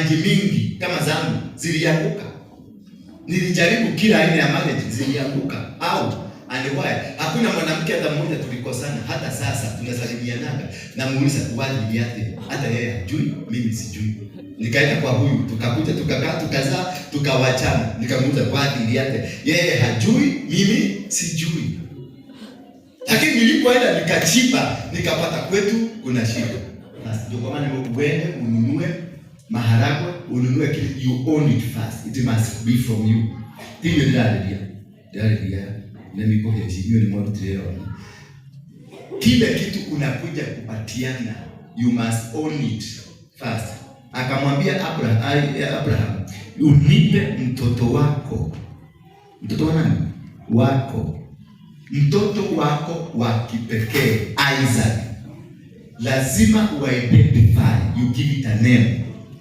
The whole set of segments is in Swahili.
Marriage mingi kama zangu zilianguka. Nilijaribu kila aina ya marriage, zilianguka. Au and why? Hakuna mwanamke hata mmoja tulikosana, hata sasa tunasalimianaga, namuuliza wali yake, hata yeye hajui, mimi sijui. Nikaenda kwa huyu, tukakuja, tukakaa, tukazaa, tukawachana. Nikamuuliza wali yake, yeye hajui, mimi sijui. Lakini nilipoenda nikachimba, nikapata kwetu kuna shida. Basi ndio kwa maana uende ununue maharagwe, ununue kile, you own it first. It must be from you. Hiyo ndĩrarĩria. Ndĩrarĩria na mikohe inyuĩ nĩ mwarutire wĩra. Kile kitu unakuja kupatiana, you must own it first. Akamwambia Abraham, unipe mtoto wako. Mtoto wa nani? Wako. Mtoto wako wa kipekee Isaac. Lazima uidentify, you give it a name.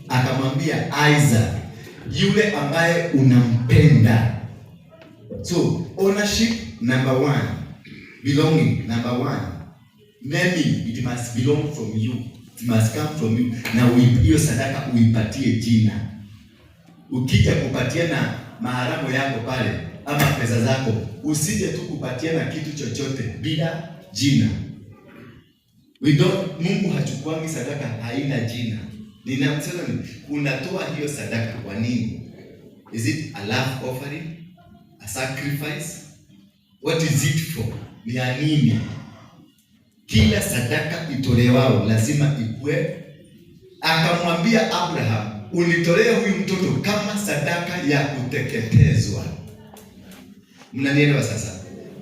Akamwambia Isaac, yule ambaye unampenda. So ownership number one, belonging number one, naming, it must belong from you, it must come from you. Na hiyo sadaka uipatie jina. Ukija kupatiana maharagwe yako pale ama pesa zako, usije tu kupatiana kitu chochote bila jina. We don't, Mungu hachukuangi sadaka haina jina. Ninasema ni unatoa hiyo sadaka kwa nini? Is it a love offering? A sacrifice? What is it for? Ni ya nini? Kila sadaka itolewao lazima ikue. Akamwambia Abraham, unitolee huyu mtoto kama sadaka ya kuteketezwa. Mnanielewa sasa?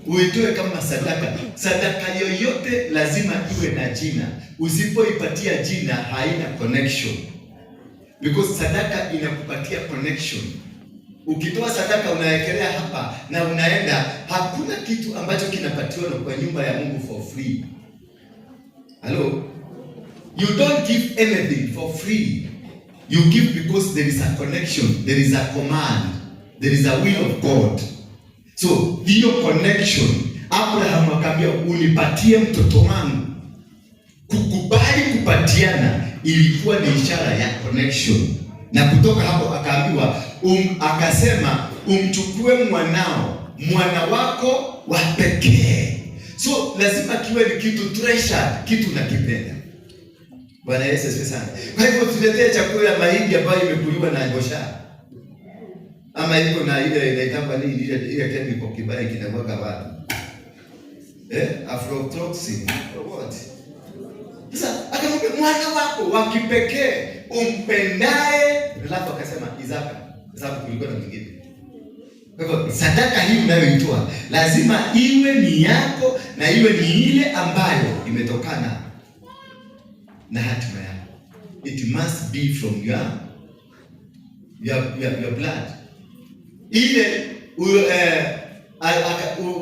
Uitoe kama sadaka. Sadaka yoyote lazima iwe na jina. Usipoipatia jina, haina connection, because sadaka inakupatia connection. Ukitoa sadaka unawekelea hapa na unaenda, hakuna kitu ambacho kinapatiwa kwa nyumba ya Mungu for free. Hello? You don't give anything for free. You give because there is a connection, there is a command, there is a will of God. So hiyo connection, Abraham akaambia, unipatie mtoto wangu. Kukubali kupatiana ilikuwa ni ishara ya connection, na kutoka hapo akaambiwa akasema umchukue mwanao, mwana wako wa pekee. So lazima kiwe ni kitu treasure, kitu unakipenda. Bwana Yesu asifiwe sana. Kwa hivyo tuletee chakula ya mahindi ambayo imekuliwa na ngosha ama iko na ile inaitwa nini, ile chemical kibaya kinamwaga watu, aflatoxin or what? Sasa akamwambia mwana wako wa kipekee umpendaye, alafu akasema Isaka, sababu kulikuwa na mwingine. Kwa hivyo sadaka hii unayoitoa lazima iwe ni yako na iwe ni ile ambayo imetokana na hatima yako. It must be from your blood. Ile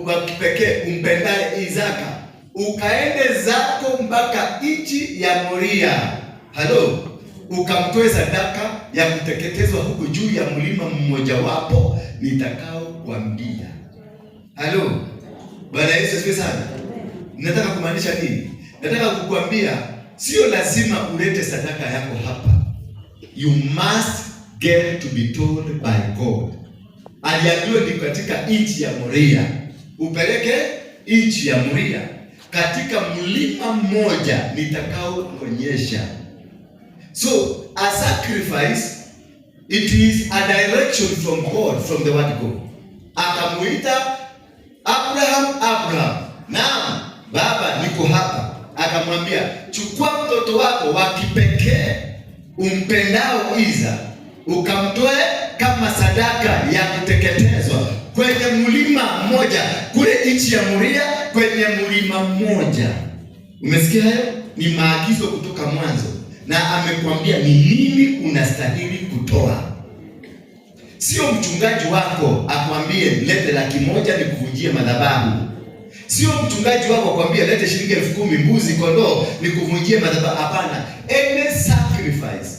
wa kipekee umpendaye Isaka, ukaende zako mpaka nchi ya Moria. Halo, ukamtoe sadaka ya kuteketezwa huko juu ya mlima mmojawapo nitakao kuambia. Halo, Bwana Yesu asifiwe sana. Nataka kumaanisha nini? Nataka kukuambia sio lazima ulete sadaka yako hapa. You must get to be told by God. Aliambiwa ni katika nchi ya Moria, upeleke nchi ya Moria katika mlima mmoja nitakao kuonyesha. So a sacrifice, it is a direction from God, from the word go. Akamuita Abraham, Abraham, naam baba, niko hapa. Akamwambia, chukua mtoto wako wa kipekee umpendao Isaka, ukamtoe kama sadaka ya kuteketezwa kwenye mlima mmoja kule nchi ya Moria, kwenye mlima mmoja. Umesikia hayo? Ni maagizo kutoka mwanzo, na amekwambia ni nini unastahili kutoa. Sio mchungaji wako akwambie lete 100,000 nikuvunjie madhabahu. Sio mchungaji wako akwambie lete shilingi 10,000, mbuzi, kondoo, nikuvunjie madhabahu. Hapana, any sacrifice,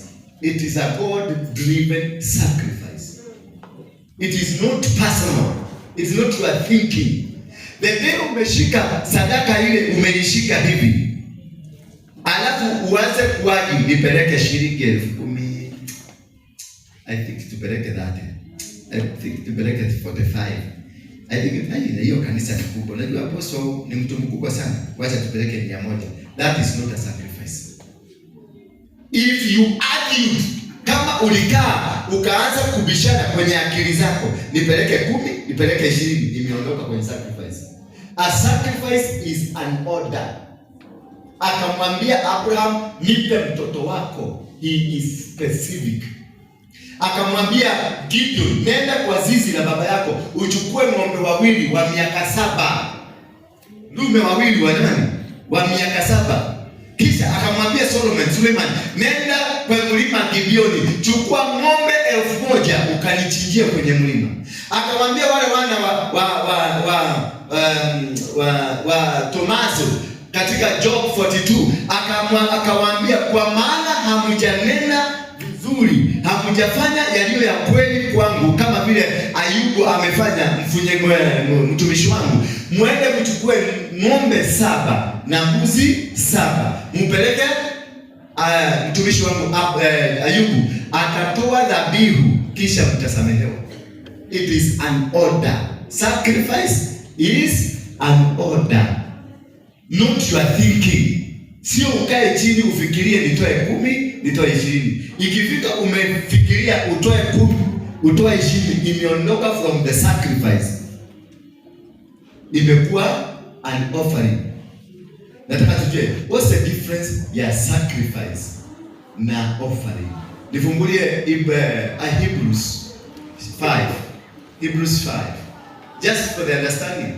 it is a God driven sacrifice. It is not personal. It is not your thinking. The day umeshika sadaka ile, umeishika hivi, alafu uanze kuwaji, nipeleke shilingi 10,000. I think tupeleke 30. I think tupeleke 45. I think hiyo kanisa ni kubwa. Unajua apostle ni mtu mkubwa sana. Wacha tupeleke 100. That is not a sacrifice. If you argued, kama ulikaa ukaanza kubishana kwenye akili zako, nipeleke 10, nipeleke 20, imeondoka kwenye sacrifice. A sacrifice is an order. Akamwambia Abraham, nipe mtoto wako. He is specific. Akamwambia Gideon, nenda kwa zizi la baba yako uchukue ng'ombe wawili wa miaka 7, ndume wawili wa nani? Wa miaka 7. Kisha akamwambia Solomon, Suleiman, nenda kwa mlima Gibeoni, chukua ng'ombe 1000 ukanichinjie kwenye mlima. Akamwambia wale wana wa Tomaso katika Job 42, akawaambia, kwa maana hamjanena vizuri, hamjafanya yaliyo ya kweli kwangu kama vile Ayubu amefanya mfunye mtumishi wangu. Mwende mchukue ng'ombe 7 na mbuzi 7 mpeleke mtumishi wangu Ayubu, atatoa dhabihu, kisha mtasamehewa. It is an order. Sacrifice is an order, not your thinking. Sio ukae chini ufikirie nitoe 10, nitoe 20. Ikifika umefikiria utoe 10, utoe 20, imeondoka from the sacrifice, imekuwa an offering. Nataka tujue what's the difference ya sacrifice na offering. Nifungulie Hebrews 5. Hebrews 5. Just for the understanding.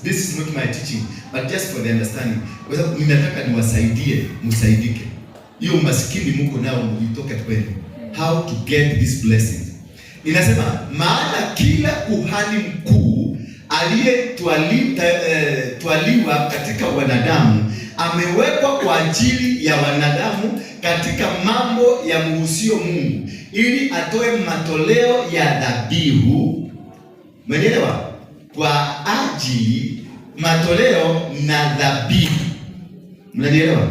This is not my teaching, but just for the understanding. Kwa sababu ninataka niwasaidie, msaidike. Hiyo umaskini muko nao mjitoke kwenu. How to get this blessing. Inasema maana kila kuhani mkuu aliyetwaliwa katika wanadamu amewekwa kwa ajili ya wanadamu katika mambo ya muhusio Mungu, ili atoe matoleo ya dhabihu. Umenielewa? Kwa ajili matoleo na dhabihu. Mnanielewa?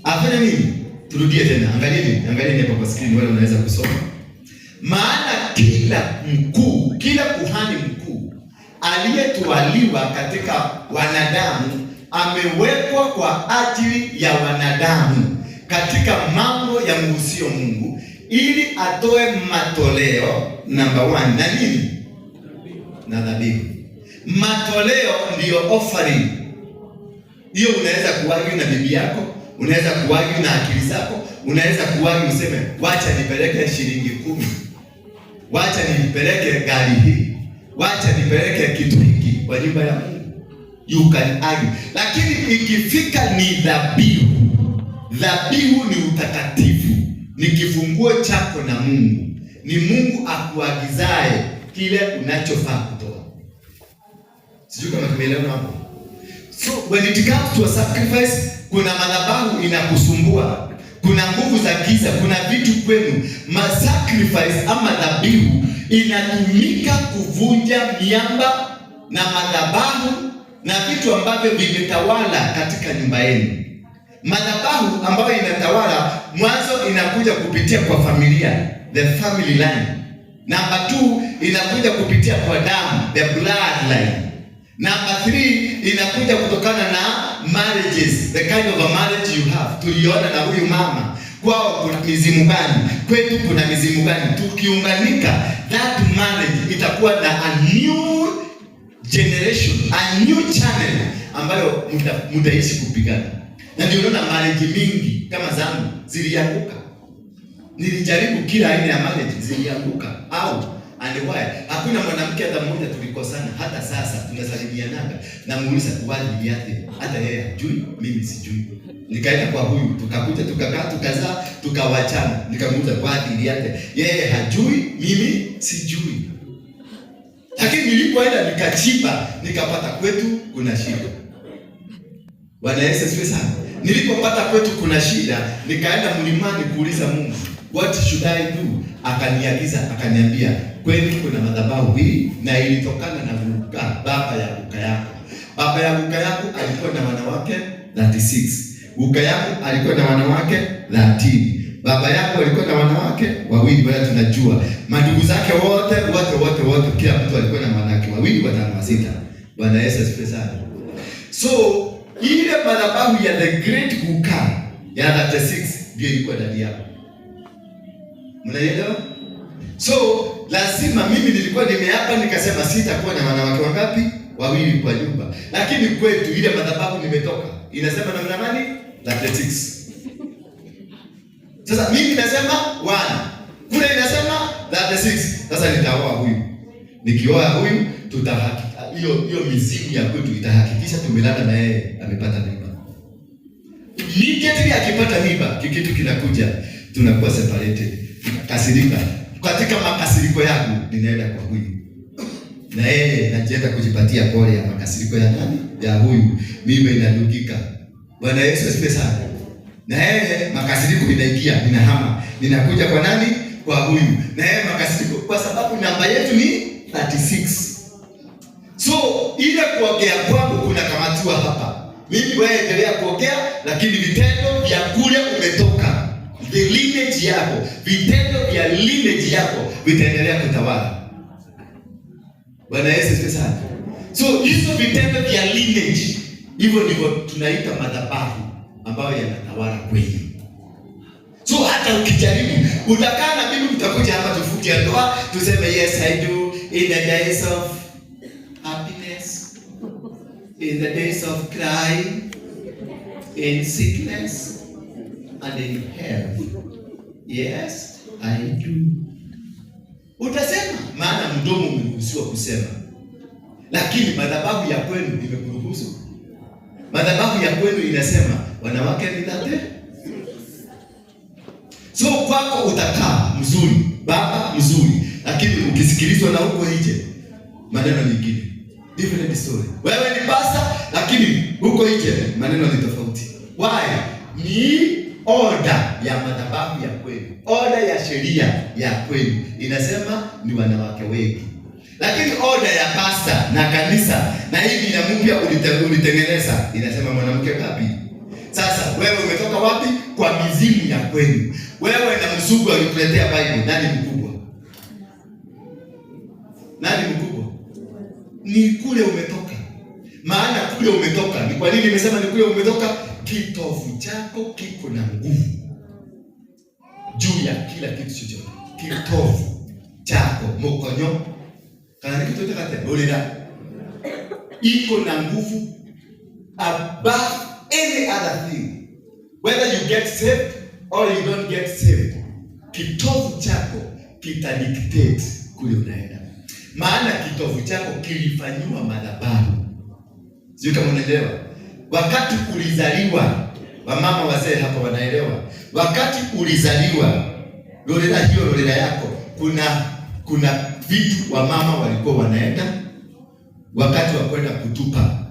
Afanye nini? Turudie tena. Angalieni, angalieni hapa kwa screen wale wanaweza kusoma. Maana kila kuhani mkuu aliyetwaliwa katika wanadamu amewekwa kwa ajili ya wanadamu katika mambo ya muhusio Mungu, ili atoe matoleo number 1 na nini? Na dhabihu. Matoleo ndiyo offering. Hiyo unaweza kuargue na bibi yako, unaweza kuargue na akili zako, unaweza kuargue useme wacha nipeleke shilingi 10, wacha nipeleke gari hii, wacha nipeleke kitu hiki kwa nyumba ya Mungu. You can argue. Lakini ikifika ni dhabihu, dhabihu ni utakatifu, ni kifunguo chako na Mungu. Ni Mungu akuagizaye kile unachofaa kutoa. Sijui kama tumeelewana hapo. So when it comes to a sacrifice, kuna madhabahu inakusumbua, kuna nguvu za giza, kuna vitu kwenu. Ma sacrifice ama dhabihu inatumika kuvunja miamba na madhabahu na vitu ambavyo vimetawala katika nyumba yenu. Madhabahu ambayo inatawala mwanzo inakuja kupitia kwa familia, the family line. Number 2 inakuja kupitia kwa damu, the bloodline. Number 3 inakuja kutokana na marriages, the kind of a marriage you have. Tuliona na huyu mama kwao kuna mizimu gani, kwetu kuna mizimu gani. Tukiunganika, that marriage itakuwa na a new generation, a new channel ambayo mutaishi kupigana. Na ndio unaona marriage mingi kama zangu zilianguka. Nilijaribu kila aina ya marriage, zilianguka. Au and why? Hakuna mwanamke hata mmoja tulikosana, hata sasa tunasalimianaga. Namuuliza wapi yake, hata yeye hajui, mimi sijui. Nikaenda kwa huyu, tukakuja tukakaa, tukazaa, tukawachana. Nikamuuliza wapi yake, yeye hajui, mimi sijui. Lakini nilipoenda nikachimba, nikapata kwetu kuna shida. Bwana Yesu asifiwe sana. Nilipopata kwetu kuna shida, nikaenda mlimani kuuliza Mungu, what should I do? Akaniagiza, akaniambia kweli kuna madhabahu hii na ilitokana na guka, baba ya guka yako. Baba ya guka yako alikuwa na wanawake 36. Guka yako alikuwa na wanawake 13. Baba yangu alikuwa na wanawake wawili, wala tunajua mandugu zake wote wote wote wote, kila mtu alikuwa na wanawake wawili, watano, wa sita. Bwana Yesu asifiwe sana. So ile madhabahu ya the great Kuka ya 36 ndio ilikuwa ndani yao. Mnaielewa? So lazima mimi nilikuwa nimeapa nikasema sitakuwa na wanawake wangapi? Wawili kwa nyumba. Lakini kwetu ile madhabahu nimetoka inasema namna gani? 36. Sasa mimi nasema 1. Kule inasema 36. Sasa nitaoa huyu. Nikioa huyu tutahakika hiyo hiyo mizimu ya kwetu itahakikisha tumelala na yeye amepata mimba. Immediately akipata mimba, kikitu kinakuja, tunakuwa separated. Kasirika. Katika makasiriko yangu ninaenda kwa huyu. Na yeye najienda kujipatia pole ya makasiriko ya nani? Ya huyu. Mimba inadungika. Bwana Yesu asifiwe sana. Na yeye makasiriko inaingia, ninahama. Ninakuja kwa nani? Kwa huyu. Na yeye makasiriko, kwa sababu namba yetu ni 36. So ile kuongea kwangu kuna kamatiwa hapa. Mimi wewe endelea kuongea, lakini vitendo vya kule umetoka, the lineage yako, vitendo vya lineage yako vitaendelea kutawala. Bwana Yesu asifiwe sana. So hizo vitendo vya lineage, hivyo ndivyo tunaita madhabahu ambayo yanatawala kweli. So hata ukijaribu utakaa na mimi, utakuja hapa tufunge ndoa, tuseme yes I do in the days of happiness, in the days of crying, in sickness and in health. Yes, I do. Utasema maana mdomo umeruhusiwa kusema, lakini madhabahu ya kwenu imekuruhusu. Madhabahu ya kwenu inasema wanawake ni 30. So kwako utakaa mzuri, baba mzuri, lakini ukisikilizwa na huko nje maneno mengine, different story. Wewe ni pastor, lakini huko nje maneno ni tofauti. Why? Ni order ya madhabahu ya kwenu, order ya sheria ya kwenu inasema ni wanawake wengi, lakini order ya pastor na kanisa na hii bina mpya ulitengeneza inasema mwanamke ngapi? Sasa wewe umetoka wapi? Kwa mizimu ya kwenu. Wewe na mzungu alikuletea Bible, nani mkubwa? Nani mkubwa? Ni kule umetoka. Maana kule umetoka. Ni kwa nini nimesema ni kule umetoka? Kitovu chako kiko na nguvu juu ya kila kitu chochote. Kitovu chako mokonyo kana kitu takate ulira iko na nguvu above any other thing, whether you get saved or you don't get saved. Kitovu chako kitadictate kule unaenda, maana kitovu chako kilifanyiwa madhabahu. Sio kama unaelewa? Wakati ulizaliwa, wamama wazee hapa wanaelewa. Wakati ulizaliwa, lolera hiyo lolera yako, kuna vitu wamama walikuwa wanaenda wakati wa kwenda kutupa.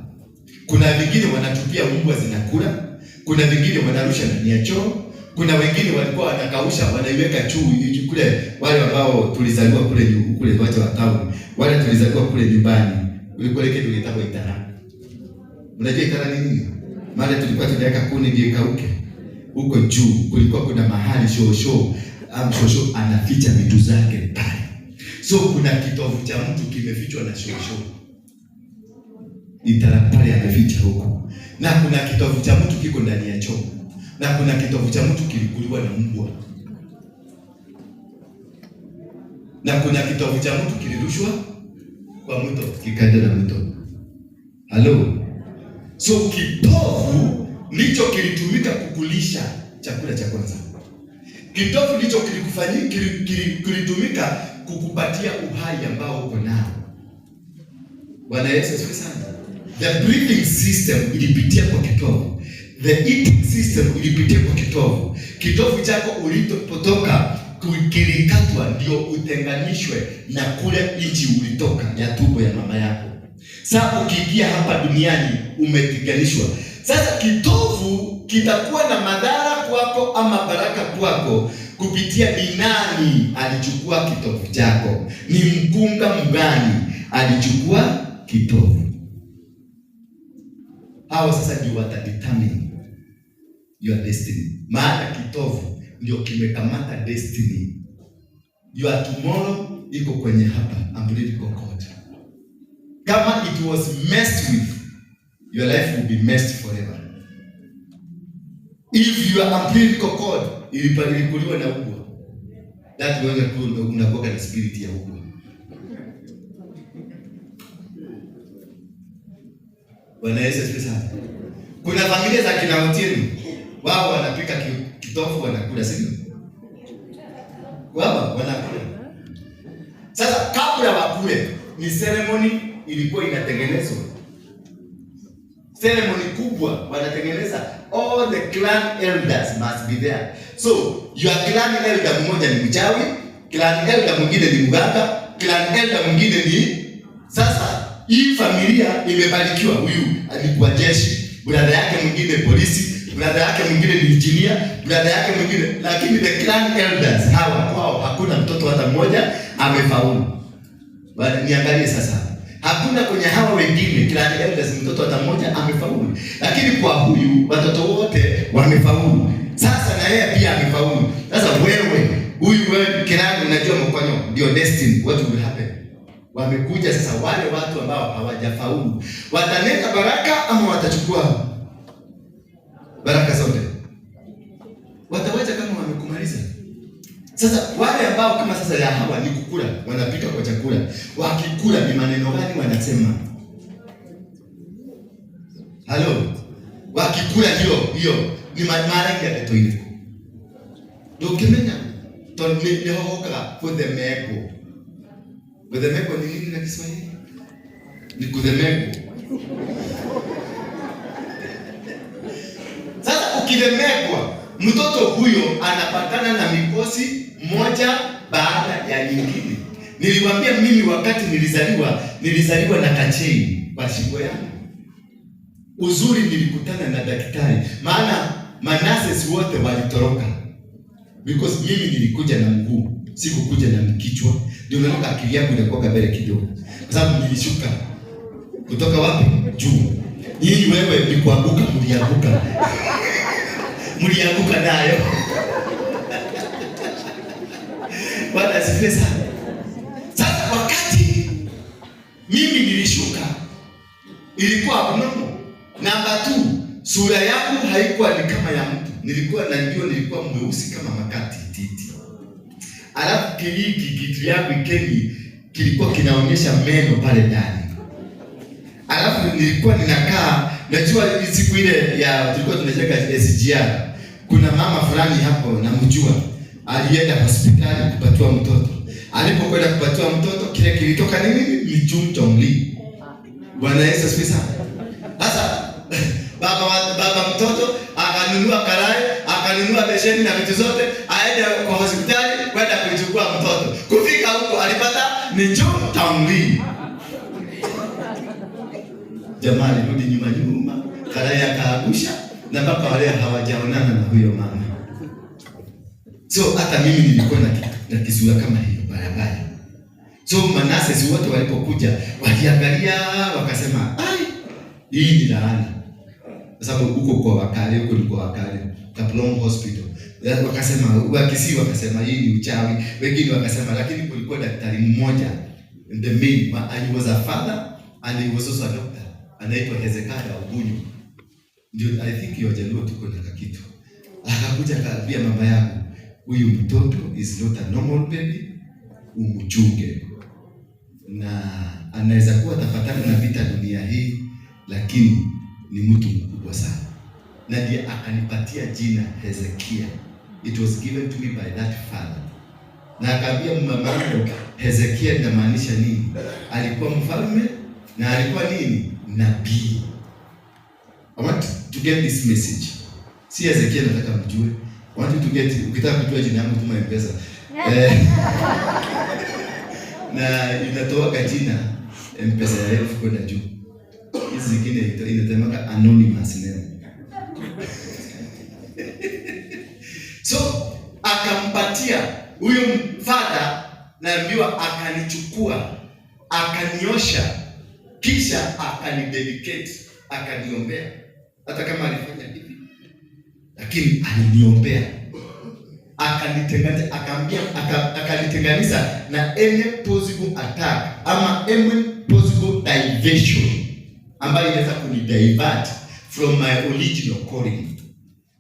Kuna vingine wanatupia mbwa zinakula, kuna vingine wanarusha ndani ya choo, kuna wengine walikuwa wanakausha wanaiweka juu kule. Wale ambao tulizaliwa kule kule, wacha wa town, wale tulizaliwa kule nyumbani, ulikuwa ile kitu kinaitwa itara. Unajua itara ni nini? Maana tulikuwa tunaweka kuni ndio ikauke. Huko juu kulikuwa kuna mahali shosho, shosho anaficha vitu zake pale. So kuna kitovu cha mtu kimefichwa na shosho. Itara pale ameficha huko. Na kuna kitovu cha mtu kiko ndani ya choo. Na kuna kitovu cha mtu kilikuliwa na mbwa. Na kuna kitovu cha mtu kilirushwa kwa mto, kikaenda na mto. Halo. So kitovu ndicho kilitumika kukulisha chakula cha kwanza. Kitovu ndicho kilitumika kukupatia uhai ambao uko nao. Bwana Yesu asifiwe sana. The breathing system ilipitia kwa kitovu. The eating system ilipitia kwa kitovu. Kitovu chako ulipotoka kilikatwa ndio utenganishwe na kule nchi ulitoka ya tumbo ya mama yako. Sasa ukiingia hapa duniani umetenganishwa. Sasa kitovu kitakuwa na madhara kwako ama baraka kwako kupitia ni nani alichukua kitovu chako. Ni mkunga mgani alichukua kitovu? Hao sasa ndio watadetermine your destiny. Maana kitovu ndio kimekamata destiny. Your tomorrow iko kwenye hapa umbilical cord. Kama it was messed with, your life will be messed forever. If your umbilical cord ilikuliwa na ubwa, that wewe unakuwa na spirit ya ubwa. Bwana Yesu asifiwe sana. Kuna familia za kina Otieno, wao wanapika kitofu wanakula, sivyo? Wao wanakula. Sasa kabla wakule ni ceremony ilikuwa inatengenezwa. Ceremony kubwa wanatengeneza, all the clan elders must be there. So your clan elder mmoja ni mchawi, clan elder mwingine ni mganga, clan elder mwingine ni sasa. Hii familia imebarikiwa, huyu alikuwa jeshi, brother yake mwingine polisi, brother yake mwingine ni engineer, brother yake mwingine, lakini the clan elders hawa kwao hakuna mtoto hata mmoja amefaulu. Bali niangalie sasa, hakuna kwenye hawa wengine clan elders mtoto hata mmoja amefaulu, lakini kwa huyu watoto wote wamefaulu. Sasa na yeye pia amefaulu. Sasa wewe huyu, wewe clan, unajua mkonyo ndio destiny, what will happen? Wamekuja sasa, wale watu ambao hawajafaulu wataleta baraka ama watachukua baraka zote? Watawacha kama wamekumaliza. Sasa wale ambao kama sasa ya hawa ni kukula, wanapika kwa chakula, wakikula ni maneno gani wanasema? Halo, wakikula hiyo hiyo ni mara ya ndeto irĩkũ? Ndũngĩmenya tondũ nĩ hohokaga kũthemekwo. Kuthemekwa ni nini na Kiswahili? Ni kuthemekwa. Sasa ukithemekwa, mtoto huyo anapatana na mikosi moja baada ya nyingine. Niliwaambia mimi wakati nilizaliwa, nilizaliwa na kachei kwa shingo yangu. Uzuri nilikutana na daktari, maana manases wote walitoroka. Because mimi nilikuja na mguu, sikukuja na kichwa. Ndio unaona akili yangu inakuwa mbele kidogo. Kwa sababu nilishuka kutoka wapi? Juu. Nyinyi wewe ni kuanguka, mlianguka. Mlianguka nayo. Bwana asifiwe sana. Sasa wakati mimi nilishuka ilikuwa abnormal. Namba 2, sura yangu haikuwa ni kama ya mtu. Nilikuwa na ndio nilikuwa mweusi kama makati titi. Alafu kiliki kitu yangu ikeni kilikuwa kinaonyesha meno pale ndani. Alafu nilikuwa ninakaa, najua siku ile ya tulikuwa tunacheka SGR. Kuna mama fulani hapo namjua, alienda hospitali kupatiwa mtoto. Alipokwenda kupatiwa mtoto, kile kilitoka ni nini? Ni chumchongli. Bwana Yesu asifiwe sana. Sasa baba mtoto akanunua karai, akanunua besheni na vitu zote, aende kwa hospitali kwenda kuchukua mtoto. Kufika huko alipata ni chumchongli. Jamaa alirudi nyuma nyuma, karai akaangusha, na mpaka wale hawajaonana na huyo mama. So hata mimi nilikuwa na kisura kama hiyo barabara. So Manase wote walipokuja waliangalia wakasema, ai, hii ni laana. Kwa sababu huko kwa wakale, huko ni kwa wakale, Kaplong Hospital. Wakasema, Wakisii wakasema hii ni uchawi, wengine wakasema, lakini kulikuwa daktari mmoja, the main, and he was a father and he was also a doctor, anaitwa Hezekiah Ogunyo. Ndio I think hiyo Jaluo tuko na kitu. Akakuja akaambia mama yangu, huyu mtoto is not a normal baby, umchunge. Na anaweza kuwa atapatana na vita dunia hii, lakini ni mtu mkubwa sana. Na ndiye akanipatia jina Hezekia. It was given to me by that father. Na akaambia mama yangu, Hezekia inamaanisha nini? Alikuwa mfalme na alikuwa nini? Nabii. I want to get this message. Si Hezekia nataka mjue. I want you to get, ukitaka kujua jina yangu tuma M-Pesa. Na inatoa jina M-Pesa ya 1000 kwenda juu. Hizi zingine inatemaka anonymous name. So akampatia huyo father, naambiwa akanichukua, akaniosha, kisha akanidedicate, akaniombea. Hata kama alifanya hivi, lakini aliniombea. Akanitenganisha, akaambia, akanitenganisha na any possible attack ama any possible diversion ambayo inaweza kunidivert from my original calling.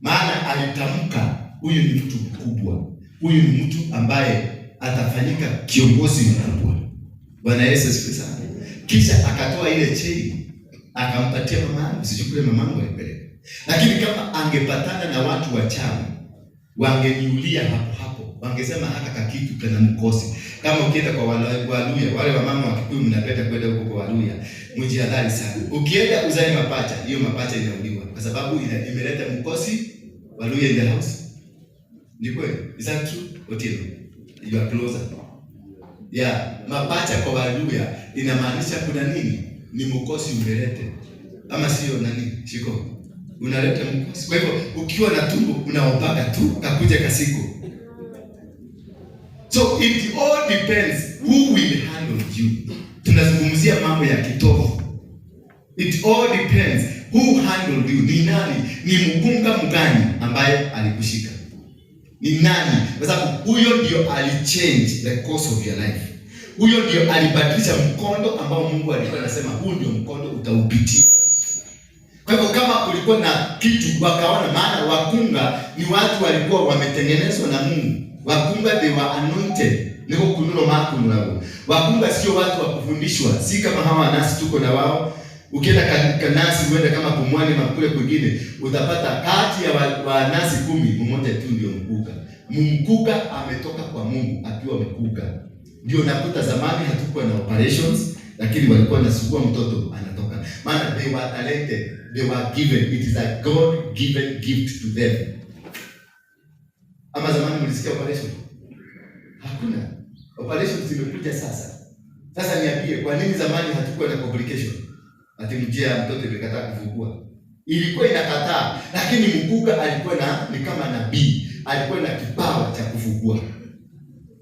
Maana alitamka huyu ni mtu mkubwa, huyu ni mtu ambaye atafanyika kiongozi mkubwa. Bwana Yesu asifiwe sana. Kisha akatoa ile chain akampatia mama yangu, sijui kule mama yangu alipeleka. Lakini kama angepatana na watu wachawi wangeniulia hapo hapo, wangesema haka kakitu kana mkosi. Kama ukienda kwa Waluya, wale wamama wa Kikuyu mnapenda kwenda huko kwa Waluya, mjihadhari sana. Ukienda uzae mapacha, hiyo mapacha inauliwa kwa sababu imeleta mkosi. Waluya in the house. Ni kweli? Is that true? Otieno, you are closer. Yeah, mapacha kwa Waluya inamaanisha kuna nini? Ni mkosi umelete. Ama sio nani? Shiko. Unaleta mkosi. Kwa hivyo ukiwa na tumbo unaombaga tu kakuja kasiku. So it all depends who will handle you. Tunazungumzia mambo ya kitovu. It all depends who handled you. Ni nani? Ni mkunga mgani ambaye alikushika? Ni nani? Kwa sababu huyo ndio alichange the course of your life. Huyo ndio alibadilisha mkondo ambao Mungu alikuwa anasema huu ndio mkondo utaupitia. Kwa hivyo kama kulikuwa na kitu wakaona, maana wakunga ni watu walikuwa wametengenezwa na Mungu. Wakunga, they were anointed. Niko kunulo makunulago. Wakunga sio watu wa kufundishwa, si kama hawa nasi tuko na wao. Ukienda kanasi uende kama Pumwani na kule kwingine utapata kati ya wanasi 10 mmoja tu ndio mkuga. Mkuga ametoka kwa Mungu akiwa mkuga. Ndio nakuta zamani hatukuwa na operations, lakini walikuwa wanasugua mtoto anatoka. Maana they were talented, they were given. It is a God given gift to them. Ama zamani mlisikia operation? Hakuna. Operation zimekuja sasa. Sasa niambie, kwa nini zamani hatukuwa na complication? Ati mjia ya mtoto imekataa kufungua. Ilikuwa inakataa, lakini mkuga alikuwa na ni kama nabii, alikuwa na kipawa cha kufungua.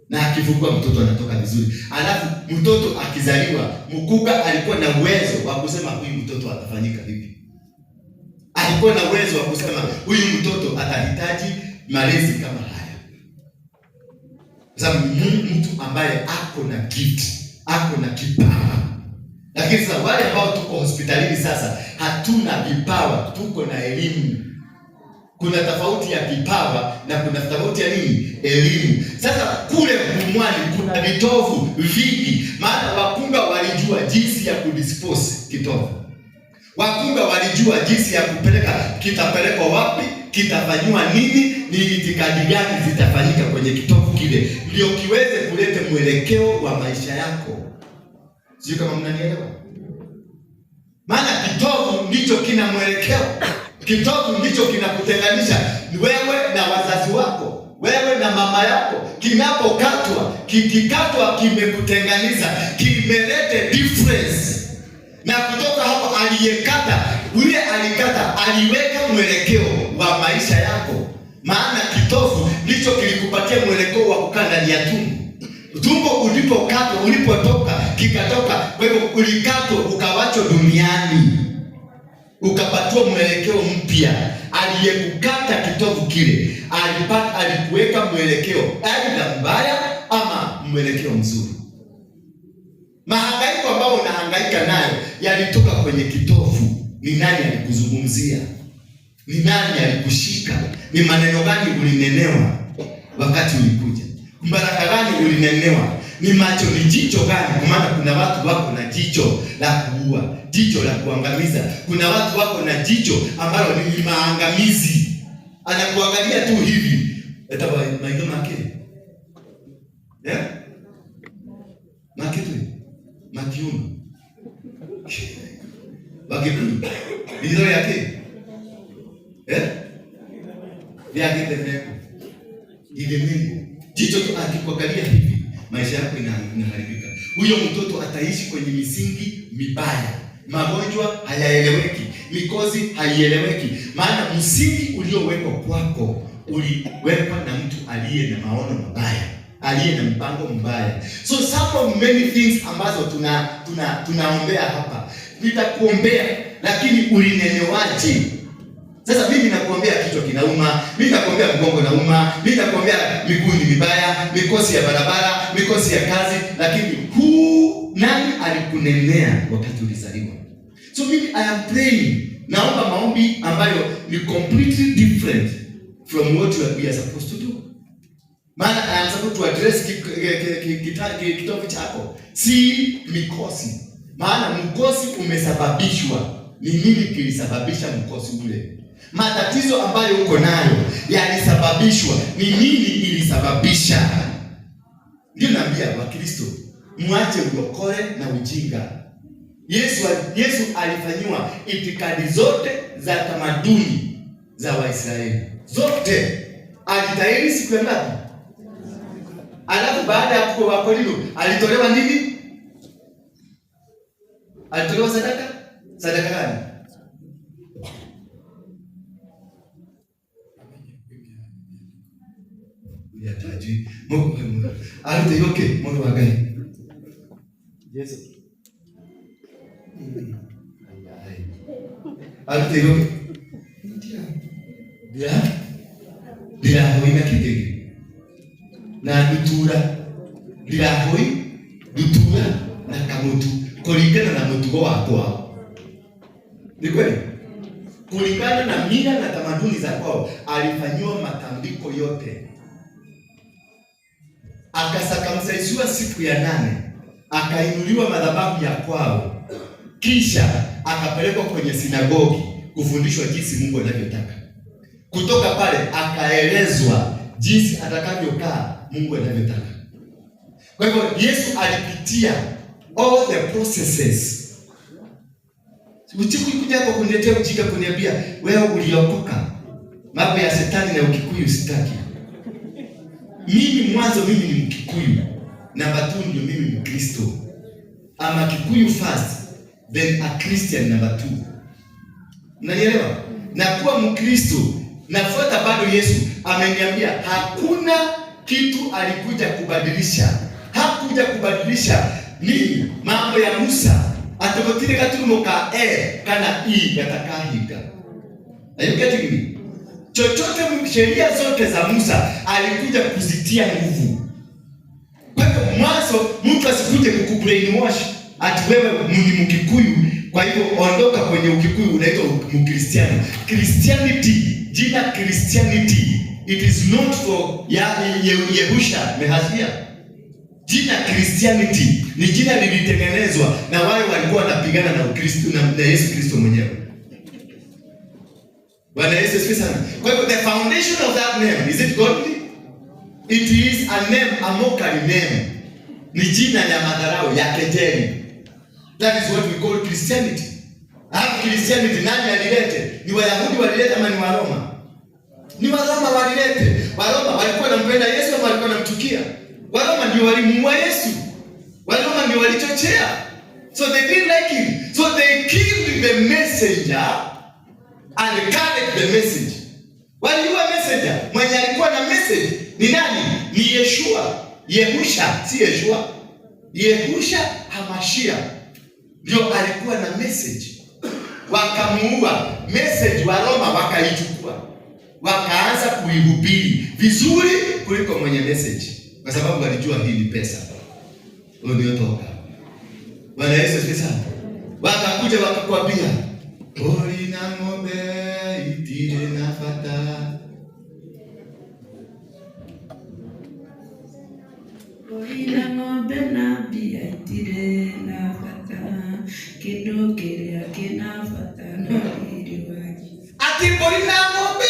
Na akifungua mtoto anatoka vizuri. Alafu mtoto akizaliwa, mkuga alikuwa na uwezo wa kusema huyu mtoto atafanyika hivi. Alikuwa na uwezo wa kusema huyu mtoto atahitaji malezi kama haya. Kwa sababu mtu ambaye ako na gift, ako na kipawa. Lakini sasa wale ambao tuko hospitalini sasa hatuna vipawa, tuko na elimu. Kuna tofauti ya kipawa na kuna tofauti ya nini? Elimu. Sasa kule Pumwani kuna vitovu vingi, maana wakunga walijua jinsi ya kudispose kitovu. Wakunga walijua jinsi ya kupeleka, kitapelekwa wapi, kitafanywa nini, ni itikadi gani zitafanyika kwenye kitovu kile, ndio kiweze kuleta mwelekeo wa maisha yako. Sijui kama mnanielewa. Maana kitovu ndicho kina mwelekeo. Kitovu ndicho kinakutenganisha wewe na wazazi wako, wewe na mama yako. Kinapokatwa, kikikatwa kimekutenganisha, kimelete difference. Na kutoka hapo aliyekata, yule alikata, aliweka mwelekeo wa maisha yako. Maana kitovu ndicho kilikupatia mwelekeo wa kukaa ndani ya tumbo. Tumbo ulipokatwa, ulipotoka, kikatoka. Kwa hivyo ulikatwa ukawachwa duniani, ukapatiwa mwelekeo mpya. Aliyekukata kitovu kile alikuweka mwelekeo aidha mbaya ama mwelekeo mzuri. Mahangaiko ambayo unahangaika nayo yalitoka kwenye kitovu. Ni nani alikuzungumzia? Ni nani alikushika? Ni maneno gani ulinenewa wakati ulikuja? Baraka gani ulinenewa? Ni macho, ni jicho gani? Kwa maana kuna watu wako na jicho la kuua, jicho la kuangamiza. Kuna watu wako na jicho ambalo ni maangamizi, anakuangalia tu hivi, eta maitho make yeah? Make tu makiuno Wakikuyu ritho rĩake eh rĩa gĩthemeko githemeko, jicho tu akikuangalia hivi, maisha yako inaharibika. Huyo mtoto ataishi kwenye misingi mibaya, magonjwa hayaeleweki, mikosi haieleweki, maana msingi uliowekwa kwako uliwekwa na mtu aliye na maono mabaya, aliye na mpango mbaya. So some of many things ambazo tunaombea hapa, nitakuombea, lakini ulinenewaje? Sasa mimi nakuambia kichwa kinauma, mimi nakuambia mgongo nauma, mimi nakuambia miguu ni mibaya, mikosi ya barabara, mikosi ya kazi, lakini huu nani alikunenea wakati ulizaliwa? So mimi I am praying, naomba maombi ambayo ni completely different from what we are supposed to do. Maana I am supposed to address kitovu chako, si mikosi. Maana mkosi umesababishwa. Ni nini kilisababisha mkosi ule? Matatizo ambayo uko nayo yalisababishwa, ni nini ilisababisha? Ndio naambia Wakristo, mwache ulokole na ujinga. Yesu alifanyiwa itikadi zote za tamaduni za Waisraeli zote. Alitahiri siku ya ngapi? Alafu baada ya kuwa Wakorino alitolewa nini? Alitolewa sadaka? Sadaka gani? Yataji. Mungu aliteyoke Mungu wa Ngai. Yesu. Aliteyoke. Ndia. Ndirahoi na kĩngĩ na ndutura, ndirahoi, ndutura na kamutu kulingana na mutugo wa kwao. Ni kweli? Kulingana na mila na tamaduni za kwao alifanyiwa matambiko yote, akasakamsaisiwa siku ya 8, akainuliwa madhabahu ya kwao, kisha akapelekwa kwenye sinagogi kufundishwa jinsi Mungu anavyotaka. Kutoka pale akaelezwa jinsi atakavyokaa Mungu anavyotaka. Kwa hivyo Yesu alipitia all the processes. Usiku kuja hapo kuniletea ujinga kuniambia wewe uliokoka. Mambo ya shetani na Ukikuyu sitaki. Mimi mwanzo mimi ni Mkikuyu. Namba 2 ndio mimi Mkristo. I'm a Kikuyu first, then a Christian number 2. Unanielewa? Na kuwa Mkristo nafuata bado Yesu ameniambia hakuna kitu alikuja kubadilisha. Hakuja kubadilisha nini? Mambo ya Musa. Atogotire gaturumo ka e kana i gatakahinga. Are you getting me? Chochote sheria zote za Musa alikuja kuzitia nguvu. Kwa hivyo mwanzo mtu asikuje kukubrainwash ati wewe ni Mkikuyu, kwa hivyo ondoka kwenye Ukikuyu unaitwa Mkristiano. Christianity, jina Christianity, it is not for Yehusha Mehazia. Jina Christianity ni jina lilitengenezwa na wale walikuwa wanapigana na Ukristo na Yesu Kristo mwenyewe. Bwana Yesu asifiwe sana. Kwa hivyo the foundation of that name, is it godly? It is a name, a mockery name. Ni jina la madharau ya kejeli. That is what we call Christianity. Hapo Christianity nani alilete? Ni Wayahudi walileta ama ni Waroma? Ni Waroma walilete. Waroma walikuwa wanampenda Yesu ama walikuwa wanamchukia? Waroma ndio walimuua Yesu. Waroma ndio walichochea. So they didn't like him. So they killed the messenger and carried the message. Waliua messenger. Mwenye alikuwa na message ni nani? Ni Yeshua. Yehusha, si Yeshua. Yehusha Hamashia ndio alikuwa na message. Wakamuua. Message wa Roma wakaichukua. Wakaanza kuihubiri vizuri kuliko mwenye message, kwa sababu walijua hii ni pesa uliotoka. Bwana Yesu asifiwe sana. Wakakuja wakakwambia ori na ng'ombe itire na fata. Ori na ng'ombe na mbia itire na bata, kindu kiria kina bata no riri wa Jesũ. Ati mbũri na ng'ombe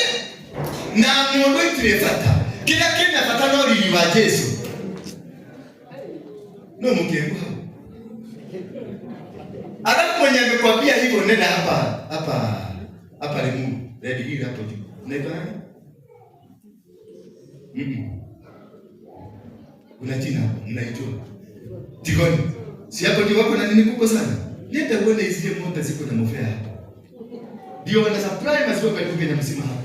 na ng'ondu itirĩ bata, kĩrĩa kĩna bata no riri wa Jesũ. No mũkĩngu hau. Alafu mwenye amekwambia hivyo, nenda hapa hapa hapa Limuru, Red Hill hapo juu. Unaitwa nani? Kuna jina hapo, mnaijua. Tigoni. Si hapo ndio wako na nini kubwa sana? Nenda uone zile ng'ombe ziko na mofea hapo. Ndio wana supply maziwa karibu Kenya mzima hapo.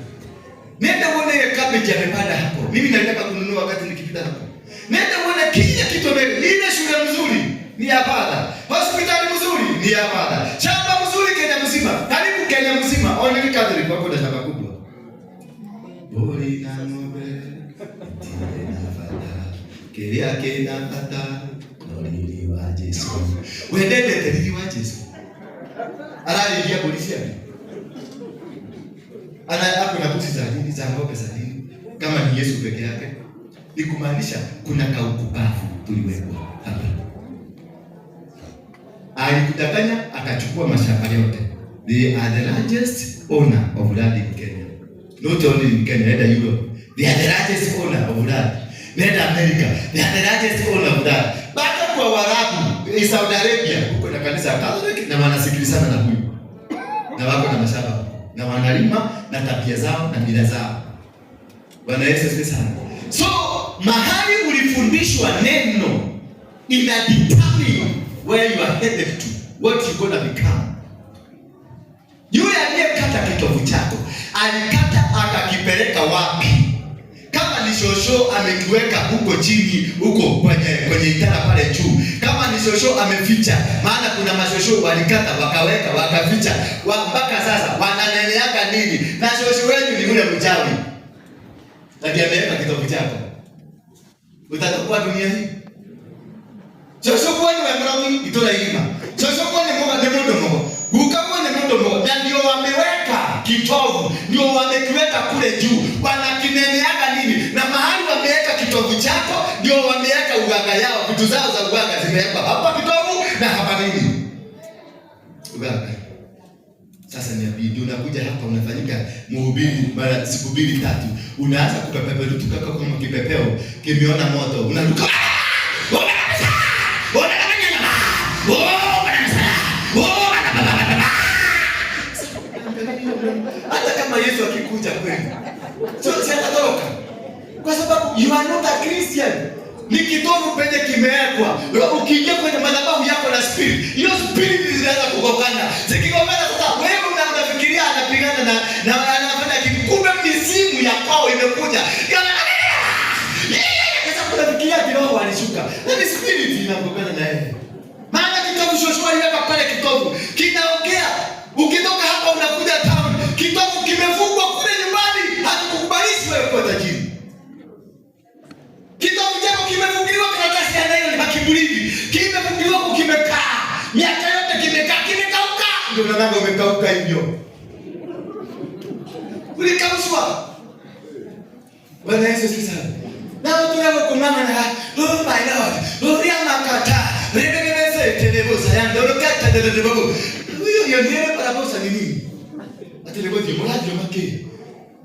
Nenda uone ile cabbage amepanda hapo. Mimi nataka kununua wakati nikipita hapo. Nenda uone kila kitu mbele. Ile shule mzuri ni ya baba. Hospitali mzuri ni ya baba. Shamba mzuri Kenya mzima. Karibu Kenya mzima. Only Catholic wako na shamba kubwa. Mbũri na ng'ombe itirĩ na bata, kĩrĩa kĩna bata no riri wa Jesu. We ndendete riri wa Jesu. Ararĩithia mbũri ciake. Ana ako na mbuzi za nini, za ng'ombe za nini? Kama ni Yesu peke yake. Ni kumaanisha kuna kaukubavu tuliwekwa hapa. Alikudanganya akachukua mashamba yote. They are the largest owner of land in Kenya. Not only in Kenya, nenda Europe. They are the largest owner of land. Nenda America. They are the largest owner of land. Bado kwa Waarabu, in Saudi Arabia, huko na kanisa Catholic na wanasikilizana na huyu. Na wako na mashamba na wanalima na tabia zao na mila zao. Bwana Yesu asifiwe sana. So mahali ulifundishwa neno ina determine where you are headed to, what you gonna become. Yule aliyekata kitovu chako alikata akakipeleka wapi? Kama ni shosho amekiweka huko chini huko kwenye itara pale juu, kama ni shosho ameficha, maana kuna mashosho walikata wakaweka wakaficha mpaka sasa wananeneaga nini? Na shosho wenu ni yule mchawi na ndiye ameweka kitovu chako, utatakuwa dunia hii. Shosho kwa ni mũrogi itũra igima, shosho kwa ni mũga nĩ mũndũ mũgo, guka kwa ni mũndũ mũgo, na ndio wameweka kitovu, ndio wamekiweka kule juu, wanakineneaga nini? Na mahali wameweka kitovu chako ndio wameweka uganga yao, vitu zao za uganga zimewekwa hapa kitovu na hapa nini uganga. Sasa niambie, unakuja hapa unafanyika mhubiri mara siku mbili tatu, unaanza kupeperuka kama kipepeo kimeona moto, unaruka. Ah! Hata kama Yesu akikuja kweli, sio si atatoroka, kwa sababu you are not a Christian. Ni kitovu penye kimewekwa. Ukiingia kwenye madhabahu yako na spirit, hiyo spirit zinaanza kugongana. Zikigongana sasa, wewe unafikiria anapigana na anafanya kitu, kumbe mizimu ya kwao imekuja. Sasa unafikiria kiroho alishuka, na ni spirit inagongana na yeye. Maana kitovu shosho aliweka pale kitovu kinaongea. Ukitoka hapa unakuja town, kitovu kimefungwa kule nyumbani, hakikukubalishi wewe kuwa tajiri. Kitovu chako kimefungiliwa karatasi ya nylon hakibuliki. Kimefungiliwa huku kimekaa. Miaka yote kimekaa, kimekauka. Ndio unaona umekauka hivyo. Ulikaushwa. Bwana Yesu asifiwe sana. Na watu wao kumama na oh my Lord, oh ya makata. Rebebebe telebosa ya ndoro kata telebobo. Huyo yoniere para bosa ni nini? Atelebozi muradio make.